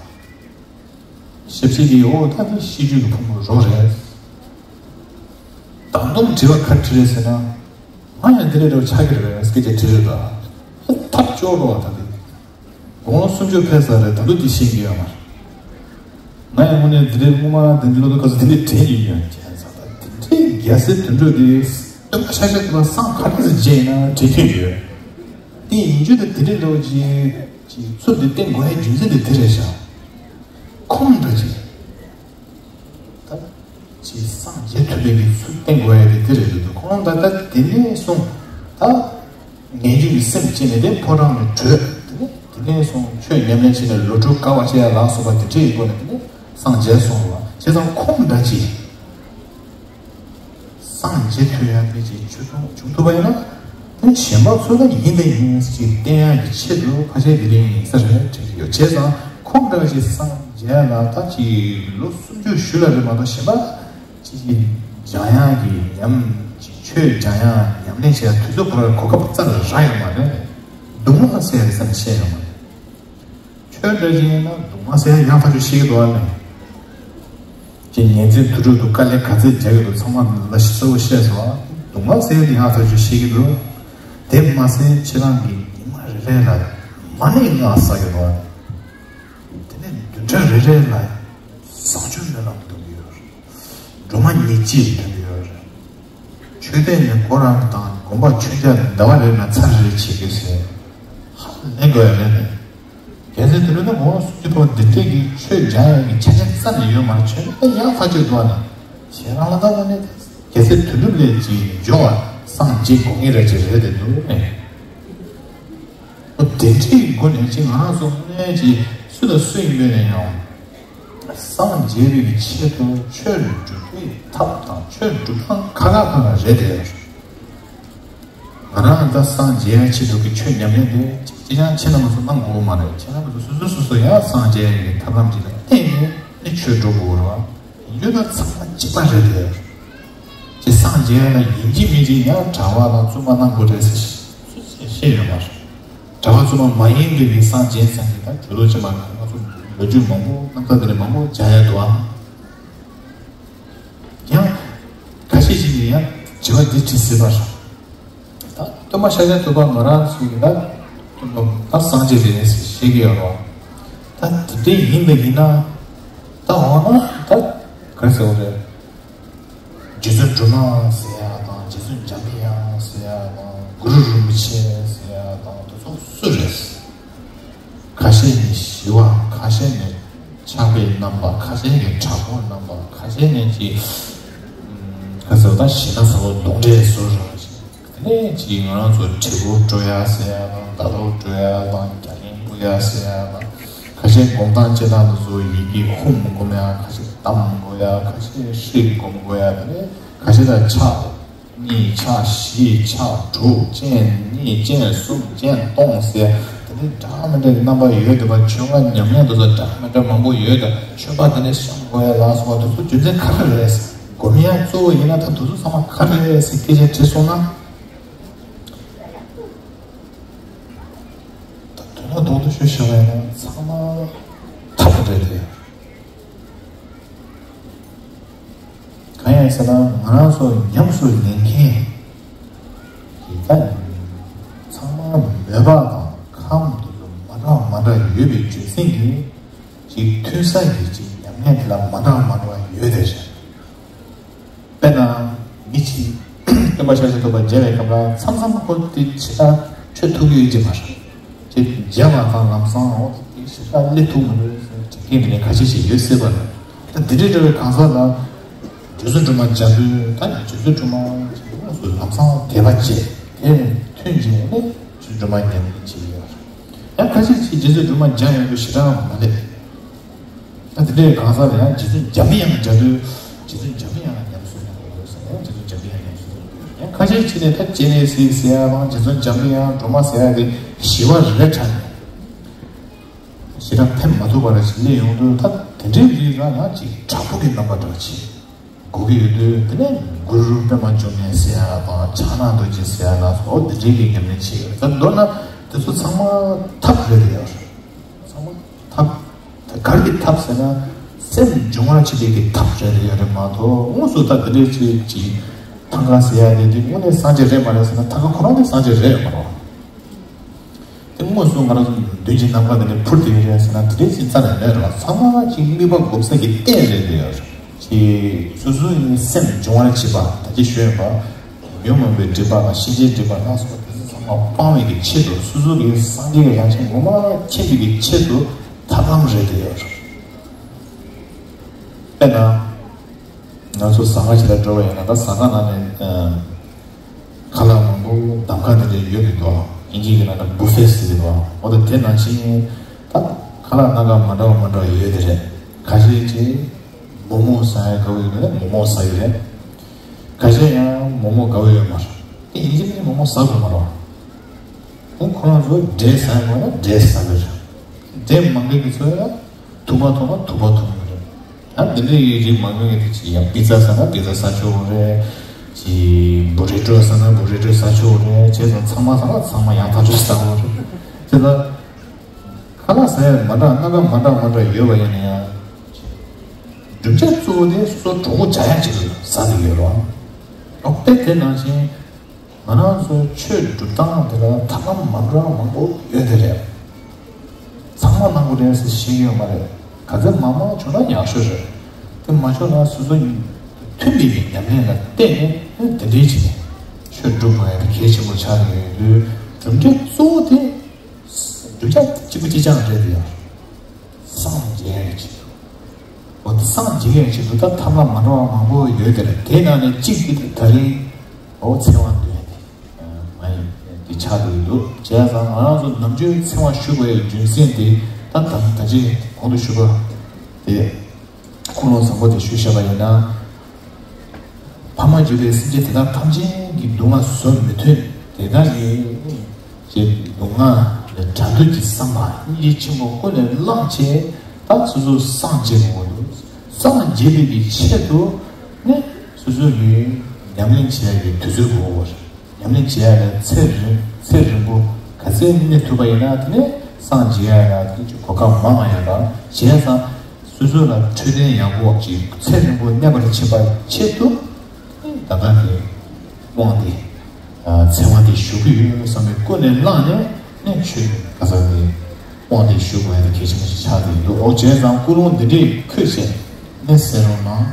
ཞབས་ཕྱི་གིས་འོ་ད་འདི་ཤི་རྒྱུ་གི་ཕུང་པོ་རོ་རེད། ད་དུང་དྲི་བ་ག་དྲིས་རེད་ཟེར་ན། ང་ཡང་འདི་འདྲས་འདྲ་བོ་ཆགས་ཀྱི་རེད་པས་སྐད་ཆ་དྲིས་རེད་ད། ཐབས་སྐྱོ་རོ་ད་འདི། དགུང་ལོ་སུམ་ཅུ་ཕེབས་ས་རེད་ད་དུང་འདི་ཤེས་ཀྱི་ཡོད་མ་རེད། ང་ཡང་དངོས་གནས་འདི་འདྲའི་སྔོན་མ་འདི་འདྲའི་ལོ་ཏོག་སྐབས་སུ་འདི་འདྲའི་དྲན་གྱི་ཡོད་ཅེས་ཟེར་ད་འདི་འདྲའི་རྒྱལ་སྲས་དོན་གྲུབ་འདི་སྟོན་པ་ཤཱཀྱ་ཐུབ་པ་སངས་ག་འདྲ་ཞིག་རྒྱས་ཡིན་ན་དྲན་ཐུབ་ཡོད། དེ་ཡིན་རྒྱུ་དེ་དེ་འདྲའི་འདྲ་བོ་ཅིག་ཅིག་ཚུལ་འདི་བསྟན་དགོས་ཡའི་རྒྱུ་མཚན་དེ་དེ་རེད་ཤག་ཁོང་འདྲ་ཅིག་ད་ཅིག་སངས་རྒྱས་ཐུབ་པའི་གི་ཚུལ་བསྟན་དགོས་ཡ་དེ་དེ་རེད་འདུག་ཁོང་ད་ལྟ་དེ་ནས་བཟུང་ད་ངེས་འབྱུང་གི་སེམས་བསྐྱེད་ནས་དེ་ཕོ་བྲང་ནས་བྲོས། དེ་ནས་དེ་ནས་བཟུང་ཆོས་ཉམས་ལེན་བྱས་ནས་ལོ་དྲུག་དཀའ་བ་སྤྱད་ཡ་ལ་སོགས་པ་དེ་འདྲས་ཡིན་སྐོར་ནས་དེ་ནས་སངས་རྒྱས་སོང་བ་བྱས་ཙང་ཁོང་འདྲ་ཅིག་སངས་རྒྱས་ཐུབ་ཡ་དེ་ཅིག་ཆོས་ཐུབ་བྱུང་ཐུབ་པ་ཡིན་ན། གཞན་པ་ཚོ་ལ་ཡིན་དང་ཡིན་ཞེས་བསྟན་ཡག་གི་ཆེད་དུ་ཕལ་ཆེར་དེ་རིང་ཡིན་ས་རེད་དྲན་གྱི་ཡོད། བྱས་ཙང་ཁོང་འདྲ་ཞིག་སངས་རྒྱས་ལ་ད་ཅིག་ལོ་སུམ་ཅུ་ཞུ་ལ་རེད་མ་གཏོགས་གཞན་པ་ཅིག་སྦྱང་ཡག་གི་ཉམས་ཅིག་ཆོས་སྦྱང་ཡག་ཉམས་ལེན་བྱེད་ཡག་དུས་ཚོད་ཁོ་རང་གོ་སྐབས་རྩ་ལ་རག་ཡོད་མ་རེད། སྡུག་བསྔལ་ཟེར་ཡག་གི་ས་ནས་བཤད་ཡོད་མ་རེད། ཁྱོད་འདྲ་ཅིག་ཡིན་ན་སྡུག་བསྔལ་ཟེར་ཡག་ཡག་ཐག་ཆོད་ཤེས་ཀྱི་འདུག་ཨ་ནི། ཅིག་ཉིན་མཚན་དུས་དྲུག་ཏུ་དཀའ་ལས་ག་ཚོད་རྒྱག་གི་འདུག་ཚང་མ་ལ་གསལ་པོ་བཤད་སོང་ཨ། སྡུག་བསྔལ་ཟེར་ཡག་དེ་ཡག་ཐག་ཆོད་ཤེས་ཀྱི་འདུག་དེ་མ་ཟད་ཁྱེད་རང་གིས་ཉི་མ་རེ་རེ་ལ་མ་ཎི་ལྔ་བསགས་ཀྱི་འདུག་དེ་ནས་བདུན་ཕྲག་རེ་རེ་ལ་བཟང་སྤྱོད་སྨོན་ལམ་འདོན་གྱི་ཡོད་རེད། སྒྲོལ་མ་ཉེར་གཅིག་འདོན་གྱི་ཡོད་རེད། མཆོད་རྟེན་ནས་ཁོ་རང་དང་དགོན་པ་མཆོད་མཇལ་ཟླ་བ་རེ་ན་ཚར་རེ་བྱེད་དགོས་ཟེར། ཧ་ལས་དགོས་ཡ་རེད་ནས། གལ་སྲིད་དེ་ལོ་ན་ངོ་སུ་ཅི་ཕོ་འདི་འདྲས་ཀྱི་ཆོས་སྦྱང་ཡ་གི་ཆ་རྐྱེན་རྩ་ནས་ཡོད་མ་རེད། ཆོས་ནི་ཡག་ཐག་ཆོད་འདུག་ཨ་ནི། ཁྱེད་རང་ལ་ད་ལ་ནི་གལ་སྲིད་དུས་སྒྲུབ་ལས་ཀྱི་འཇོག་པ་སངས་རྒྱས་དགོས་ངེས་རེད་ཅེས་རེད་དེ་འདུག་ནས། དེ་འདྲའི་སྒོ་ནས་ཅིག་ང་རང་ཚོ་དངོས་གནས་ཀྱི་སུ་དང་སུ་ཡིན་པའི་ནས་ཡང་། སངས་རྒྱས་པའི་ཆེད་དུ་ཆོས་སྒྲུབ་པའི་ཐབས་དང་ཆོས་སྒྲུབ་སྟངས་ཁ་ཁ་ཁ་ཁ་རེད་དེ། ང་རང་ད་སངས་རྒྱས་ཆེད་དུ་གི་ཆོས་ཉམས་ལེན་དེ་ཅིག་ཅིག་ཀྱང་ཁྱེད་རྣམ་པ་ཚོ་གནང་དགོས་མ་རེད། ཁྱེད་རྣམ་པ་ཚོ་སོ་སོ་སོ་སོ་ཡང་སངས་རྒྱས་ཀྱི་ཐབས་ལམ་ཅིག་ལ་བརྟེན་ནས་ནི་ཆོས་སྒྲུབ་དགོས་རེད་བ། ཡིན་རྒྱུ་ད་ཚང་མ་གཅིག་པ་རེད་དེ། ཅིག་སངས་རྒྱས་ལ་ཡིན་གཅིག་མིན་གཅིག་ཡང་གྲྭ་པ་དང་བཙུན་མ་གནང་དགོས་རེད་ཟེར་སུས་བཤད་ཡོད་མ་རེད། གྲྭ་པ་བཙུན་མ་མ་ཡིན་པའི་མི་སངས་རྒྱས་ཟེར་གྱི་ད་ཇོ་རུ་ཆེན་པ་ང་ཚོ་ལོ་རྒྱུས་མང་པོ་རྣམ་ཐར་དེ་ལས་མང་པོ་སྦྱང་ཡ་འདུག་ཨང་། ཡང་ཁ་ཤས་ཤིག་ནས་ཡང་དྲི་བ་འདི་དྲིས་སྲིད་པ་རེད། ད་སྟོན་པ་ཤཱཀྱ་ཐུབ་པ་ང་རང་ཚོ་ཡིན་ད་སྟོན་པ་ད་སངས་རྒྱས་རེད་ཟེར་བཤད་ཀྱི་ཡོད་རེད། ད་དེ་འདྲའི་ཡིན་པ་ཡིན་ན་ད་འོ་ན་ད་ག་རེ་ཟེར་བ་རེད། རྗེ་བཙུན་སྒྲོལ་མ་ཟེར་ཡ་དང་རྗེ་བཙུན་འཇམ་པའི་དབྱངས་ཟེར་ཡ་དང་གུ་རུ་རིན་པོ་ཆེ་ཟེར་ཡ་དང་དེ་ཚོ་སུ་རེད། ཁ་ཤས་ནི་ཞི་བ། ཁ་ཤས་ནི་ཆགས་པའི་རྣམ་པ། ཁ་ཤས་ནི་དྲག་པོའི་རྣམ་པ། ཁ་ཤས་ནི་ཅིག་ཁ་ཟེར་བ་དང་ཞི་ན་ཟ་བོ་གདོན་འདྲེ་ཟོ་ར་ཞིག་དེ་ནས་ཅིག་ང་རང་ཚོ་དྲིལ་བུ་དཀྲོལ་ཡ་ཟེར་ཡ་དང་མདའ་ལོག་དཀྲོལ་ཡ་དང་རྒྱ་གླིང་འབུད་ཡ་ཟེར་ཡ་དང་། ཁ་ཤས་སྒོམ་སྟངས་སྤྱད་སྟངས་དེ་ཚོ་ཡི་གེ་ཧཱུྃ་སྒོམ་ཡ། ཁ་ཤས་གཏམ་སྒོམ་ཡ། ཁ་ཤས་ཧྲཱིཿ་སྒོམ་དགོས་ཡ། དེ་ནས་ཁ་ཤས་ད་ཕྱག་གཉིས་ཕྱག་བཞི་ཕྱག་དྲུག་སྤྱན་གཉིས་སྤྱན་གསུམ་སྤྱན་སྟོང་ཟེར་དེ་ནས་འདྲ་མི་འདྲ་གི་རྣམ་པ་ཡོད་འདུག་པ། མཆོད་པ་ཉམས་ལེན་དེ་ཚོ་འདྲ་མི་འདྲ་མང་པོ་ཡོད་འདུག་མཆོད་པ་དེ་ནས་བཤམས་དགོས་ཡ་ལ་སོགས་པ་དེ་ཚོ་རྒྱུ་མཚན་ག་རེ་རེད། སྒོམ་ཡ་གཙོ་བོ་ཡིན་ན་ད་དེ་ཚོ་ཚང་མ་ག་རེ་རེད་ཟེར་སྐད་ཆ་དྲིས་སོང་ན། ད་དོན་ལ་རྡོག་ཏུ་ཞུ་ཞུ་བས་ན་ཚང་མ་ཐབས་རེད་དེ། གང་ཡིན་ཟེར་ན་ང་རང་ཚོ་ཉམས་སུ་ལེན་མཁན་གྱི་ད་ཚང་མ་མོས་པ་དང་ཁམས་དེ་ཚོ་མ་འདྲ་མ་འདྲ་ཡོད་པའི་རྒྱུ་མཚན་གྱིས་ཅིག་མཐུན་ས་ཡི་ཅིག་ཉམས་ལེན་དེ་ལ་མ་འདྲ་མ་འདྲ་བ་ཡོད་དེ་རེད། དཔེར་ན་མི་གཅིག་སྟོན་པ་ཤཱཀྱ་ཐུབ་པ་མཇལ་བའི་སྐབས་ལ་མཚམས་མཚམས་ཁོ་དེ་ཇི་ལྟར་ཆོས་ཐུག་ཡོད་ཀྱི་མ་རེད། ཅེས་མཇལ་བ་དང་ལམ་སང་འོ་དེ་ཞེ་དྲག་སླེབས་ཐུབ་མི་འདུག་ཟེར་དྲན་མཁན་དེ་འདྲ་ཁ་ཤས་ཤིག་ཡོད་སྲིད་པ་རེད། ད་འདི་འདྲའི་འདྲ་བའི་གང་ཟག་ལ་རྗེ་བཙུན་སྒྲོལ་མ་མཇལ་དུས་ད་ནི་རྗེ་བཙུན་སྒྲོལ་མ་ཞེས་དངོས་སུ་ལམ་སང་དད་པ་བྱས་དེ་མཐུན་རྗེས་ནི་རྗེ་བཙུན་སྒྲོལ་མ་ཉམས་ལེན་བྱེད་ཀྱི་ཡོད་རེད། ཡང་ཁ་ཤས་ཤིག་རྗེ་བཙུན་སྒྲོལ་མ་མཇལ་ཡོང་དུས་ཞེ་དྲག་མ་སླེབས། ད་དེ་འདྲའི་གང་ཟག་ལ་ཡང་རྗེ་བཙུན་འཇམ་པའི་དབྱངས་མཇལ་དུས་རྗེ་བཙུན་འཇམ་པའི་དབྱངས་ལ་ཉམས་སུ་ལེན་དགོས་ཟེར་ནས་རྗེ་བཙུན་འཇམ་པའི་དབྱངས་ཉམས་སུ་ལེན་དགོས། ཡང་ཁ་ཤས་ཅིག་ནས་ད་སྤྱན་རས་གཟིགས་ཟེར་ཡ་དང་རྗེ་བཙུན་འཇམ་པའི་དབྱངས་སྒྲོལ་མ་ཟེར་ཡ་དེ་ཞི་བ་རེ་རེ་འདྲ་ནས་ཞེ་དྲག་ཕན་མ་ཐོགས་པ་རེ་ཞིག་སླེབས་ཡོང་དུས་ད་དེ་འདྲའི་རིགས་ལ་ཡང་ཅིག་དྲག་པོ་གི་རྣམ་པ་འདྲ་ཅིག་དགོས་ཀྱི་ཡོད་དུས་དེ་ནས་གུ་རུ་པདྨ་འབྱུང་གནས་ཟེར་ཡ་དང་ཕྱག་ན་རྡོ་རྗེ་ཟེར་ཡ་ལ་སོགས་དེ་འདྲའི་གི་ཉམས་ལེན་བྱེད་ཀྱི་ཡོད། ད་མདོར་ན་དེ་ཚོ་ཚང་མ་ཐབས་རེད་ཡོད་རེད། ཚང་མ་ཐབས། ད་གར་གྱི་ཐབས་ཟེར་ན་སེམས་སྦྱོང་བར་བྱེད་པའི་གི་ཐབས་རེད་ཡོད་རེད་མ་གཏོགས་དངོས་སུ་ད་དེ་འདྲའི་ཅིག་ཅིག་ཐང་ག་ཟེར་ཡ་དེ་དེ་དངོས་གནས་སངས་རྒྱས་རེད་མ་རེད་ཟེར་ན་ཐང་ག་ཁོ་རང་དེ་སངས་རྒྱས་རེད་ཡོད་མ་རེད། དེ་དངོས་སུ་ང་རང་ཚོ་མདུན་གྱི་ནམ་མཁའ་འདི་ནས་འཕུར་བསྡད་ཡོད་རེད་ཟེར་ན་དེ་འདྲའི་ཅིག་རྩ་ནས་མེད་རེད་བ། ཚང་མ་ཅིག་དམིགས་པ་སྒོམ་ས་གི་རྟེན་རེད་ཡོད་རེད། ཅིག་སོ་སོ་ཡི་སེམས་སྦྱོང་བར་བྱེད་པ་ད་ཅི་ཞུས་ཡོད་པ། ཉོན་མོངས་པའི་སྒྲིབ་པ་དང་ཤེས་བྱའི་སྒྲིབ་པ་སྣ་ཚོགས་པ་དེ་ཚོ་ཚང་མ་སྤང་བའི་གི་ཆེད་དུ་སོ་སོ་གི་སངས་རྒྱས་ཀྱི་རང་བཞིན་ངོ་མ་མཁྱེན་པའི་གི་ཆེད་དུ་ཐབས་ལམ་རེད་དེ་ཡོད་རེད། དཔེར་ན། ང་ཚོ་ཟ་ཁང་ཞིག་ལ་འགྲོ་བ་ཡིན་ན་ད་ཟ་ཁང་ནང་ནས་ཁ་ལག་མང་པོ་གདམ་ཁ་དེ་འདྲ་ཡོད་མི་འདུག་ཨིན་ཇི་གི་ནང་ན་བུ་ཕེ་ཟེར་གི་འདུག་འོ་ད་དེ་ནང་བཞིན་ད་ཁ་ལག་སྣ་ཁ་མ་འདྲ་བ་མ་འདྲ་བ་ཡོད་དེ་རེད། ཁ་ཤས་ཀྱིས་མོག་མོག་ཟ་ཡ་དགའ་བོ་ཡོད་ན་མོག་མོག་ཟ་གི་རེད། ཁ་ཤས་ཡང་མོག་མོག་དགའ་བོ་ཡོད་མ་རེད། དེ་ཡིན་གཅིག་མིན་གཅིག་མོག་མོག་ཟ་དགོས་མ་རེད། ཁོང་ཁོ་རང་ཚོ་འབྲས་ཟ་དགོས་ན་འབྲས་ཟ་གི་རེད། འབྲས་མ་འགས་ཀྱི་ཚོ་ཡང་ཐུག་པ་ཐུག་ན་ཐུག་པ་ཐུག་གི་རེད། ད་འདི་འདྲའི་ཡི་རིགས་མ་འགས་ཀྱི་དེ་ཅི་ཡང་པི་ཙ་ཟ་ན་པི་ཙ་ཟ་ཆོག་གི་རེད། ཅི་བུ་རི་ཏོ་ཟ་ན་བུ་རི་ཏོ་ཟ་ཆོག་གི་རེད། བྱས་ཙང་ཚང་མ་ཟ་ན་ཚང་མ་ཡང་ཐག་ཆོད་ཟ་དགོས་རེད། དེ་ལ་ཁ་ལག་ཟ་ཡ་མ་འདྲ་སྣ་ཁ་མ་འདྲ་མ་འདྲ་ཡོད་པ་ཡིན་ན་ཡང་། བསྒྲུབ་བྱ་གཙོ་བོ་དེ་སོ་སོ་གྲོགས་པོ་བྱ་ཡ་ཅིག་ལ་ཟ་ཟིན་ཡོད་རེད། ཨོ་དཔེ་དེ་ནང་བཞིན། ང་རང་ཚོ་ཆོས་སྒྲུབ་སྟངས་དེ་ལ་ཐབས་ལམ་མ་འདྲ་བ་མང་པོ་ཡོད་དེ་རེད། ཚང་མ་གནང་དགོས་རེད་ཟེར་བཤད་ཀྱི་ཡོད་མ་རེད། ག་ཚད་མང་མང་བྱུང་ན་ཡག་ཤོས་རེད། དེ་མ་བྱུང་ན་སོ་སོ་མཐུན་པའི་གི་ཉམས་ལེན་ལ་བརྟེན་ནས་དེ་འདྲའི་བྱས་ནས་ཆོས་སྒྲུབ་དགོས་ཡ་དེ་གལ་ཆེན་པོ་ཆགས་ཀྱི་ཡོད་དུས། གྲུབ་འབྲས་གཙོ་བོ་དེ་བསྒྲུབ་བྱ་གཅིག་པུ་གཅིག་རྐྱང་རེད་དེ་ཡང་། སངས་རྒྱས་ཡ་གཅིག་འོ་དེ་སངས་རྒྱས་ཡ་ཆེད་དུ་ད་ཐབས་ལམ་མ་འདྲ་བ་མང་པོ་ཡོད་དེ་རེད། དེ་ནང་ནས་གཅིག་དེ་ད་རིང་འོ་ཚེ་དབང་འདུས་ཡ་དེ་མ་ཡིན་དེ་ཆགས་བསྡད་འདུག་བྱས་ཙང་ང་རང་ཚོ་ནམ་རྒྱུན་ཚེ་དབང་ཞུ་དགོས་ཡའི་རྒྱུ་མཚན་དེ་ད་ད་ད་ཅི་གོང་དུ་ཞུས་པ་དེ་ཀུན་སློང་བཟང་པོ་དེ་ཞུས་བཞག་པ་ཡིན་ན། ཕ་མ་བརྒྱུད་པའི་སེམས་ཅན་དེ་དག་ཐམས་ཅད་ཀྱི་སྡུག་བསྔལ་བཟོད་མི་ཐུབ། དེ་དག་གི་ཅེས་སྡུག་བསྔལ་ལས་བྲལ་འདོད་ཀྱི་བསམ་པ་སྙིང་རྗེ་ཆེན་པོ་ཀུན་ནས་བསླངས་བྱས། ད་སོ་སོ་སངས་རྒྱས་དགོས་འདུག་སངས་རྒྱས་པའི་གི་ཆེད་དུ་ནི་སོ་སོ་གི་ཉམས་ལེན་བྱེད་ཡ་གི་དུས་ཚོད་དགོས་པ་རེད། ཉམས་ལེན་བྱེད་ཡ་ལ་ཚེ་རིང་ཚེ་རིང་པོ་ག་ཚད་གནས་ཐུབ་པ་ཡིན་ན། དེ་ནས་སངས་རྒྱས་ཡ་ལ་དེ་གི་གོ་སྐབས་མང་བ་ཡོད་ར། བྱས་ཙང་སོ་སོ་ལ་འཕྲོད་བསྟེན་ཡག་པོ་ཅིག་ཚེ་རིང་པོ་གནས་པར་བྱེད་པ་ཆེད་དུ། ད་ལྟ་དེ་དབང་དེ་ཚེ་དབང་དེ་ཞུ་གི་ཡོད་བསམ་པའི་ཀུན་ནས་བསླངས་ནས་ནས་ཆོས་ག་ས་དེ་དབང་དེ་ཞུ་དགོས་ཡ་དེ་གལ་ཆེན་པོ་ཞིག་ཆགས་ཀྱི་འདུག་འོ་བྱས་ཙང་ཀུན་སློང་འདི་འདྲས་ཁོས་བྱས་ནས་ཟེར་རོགས་གནང་།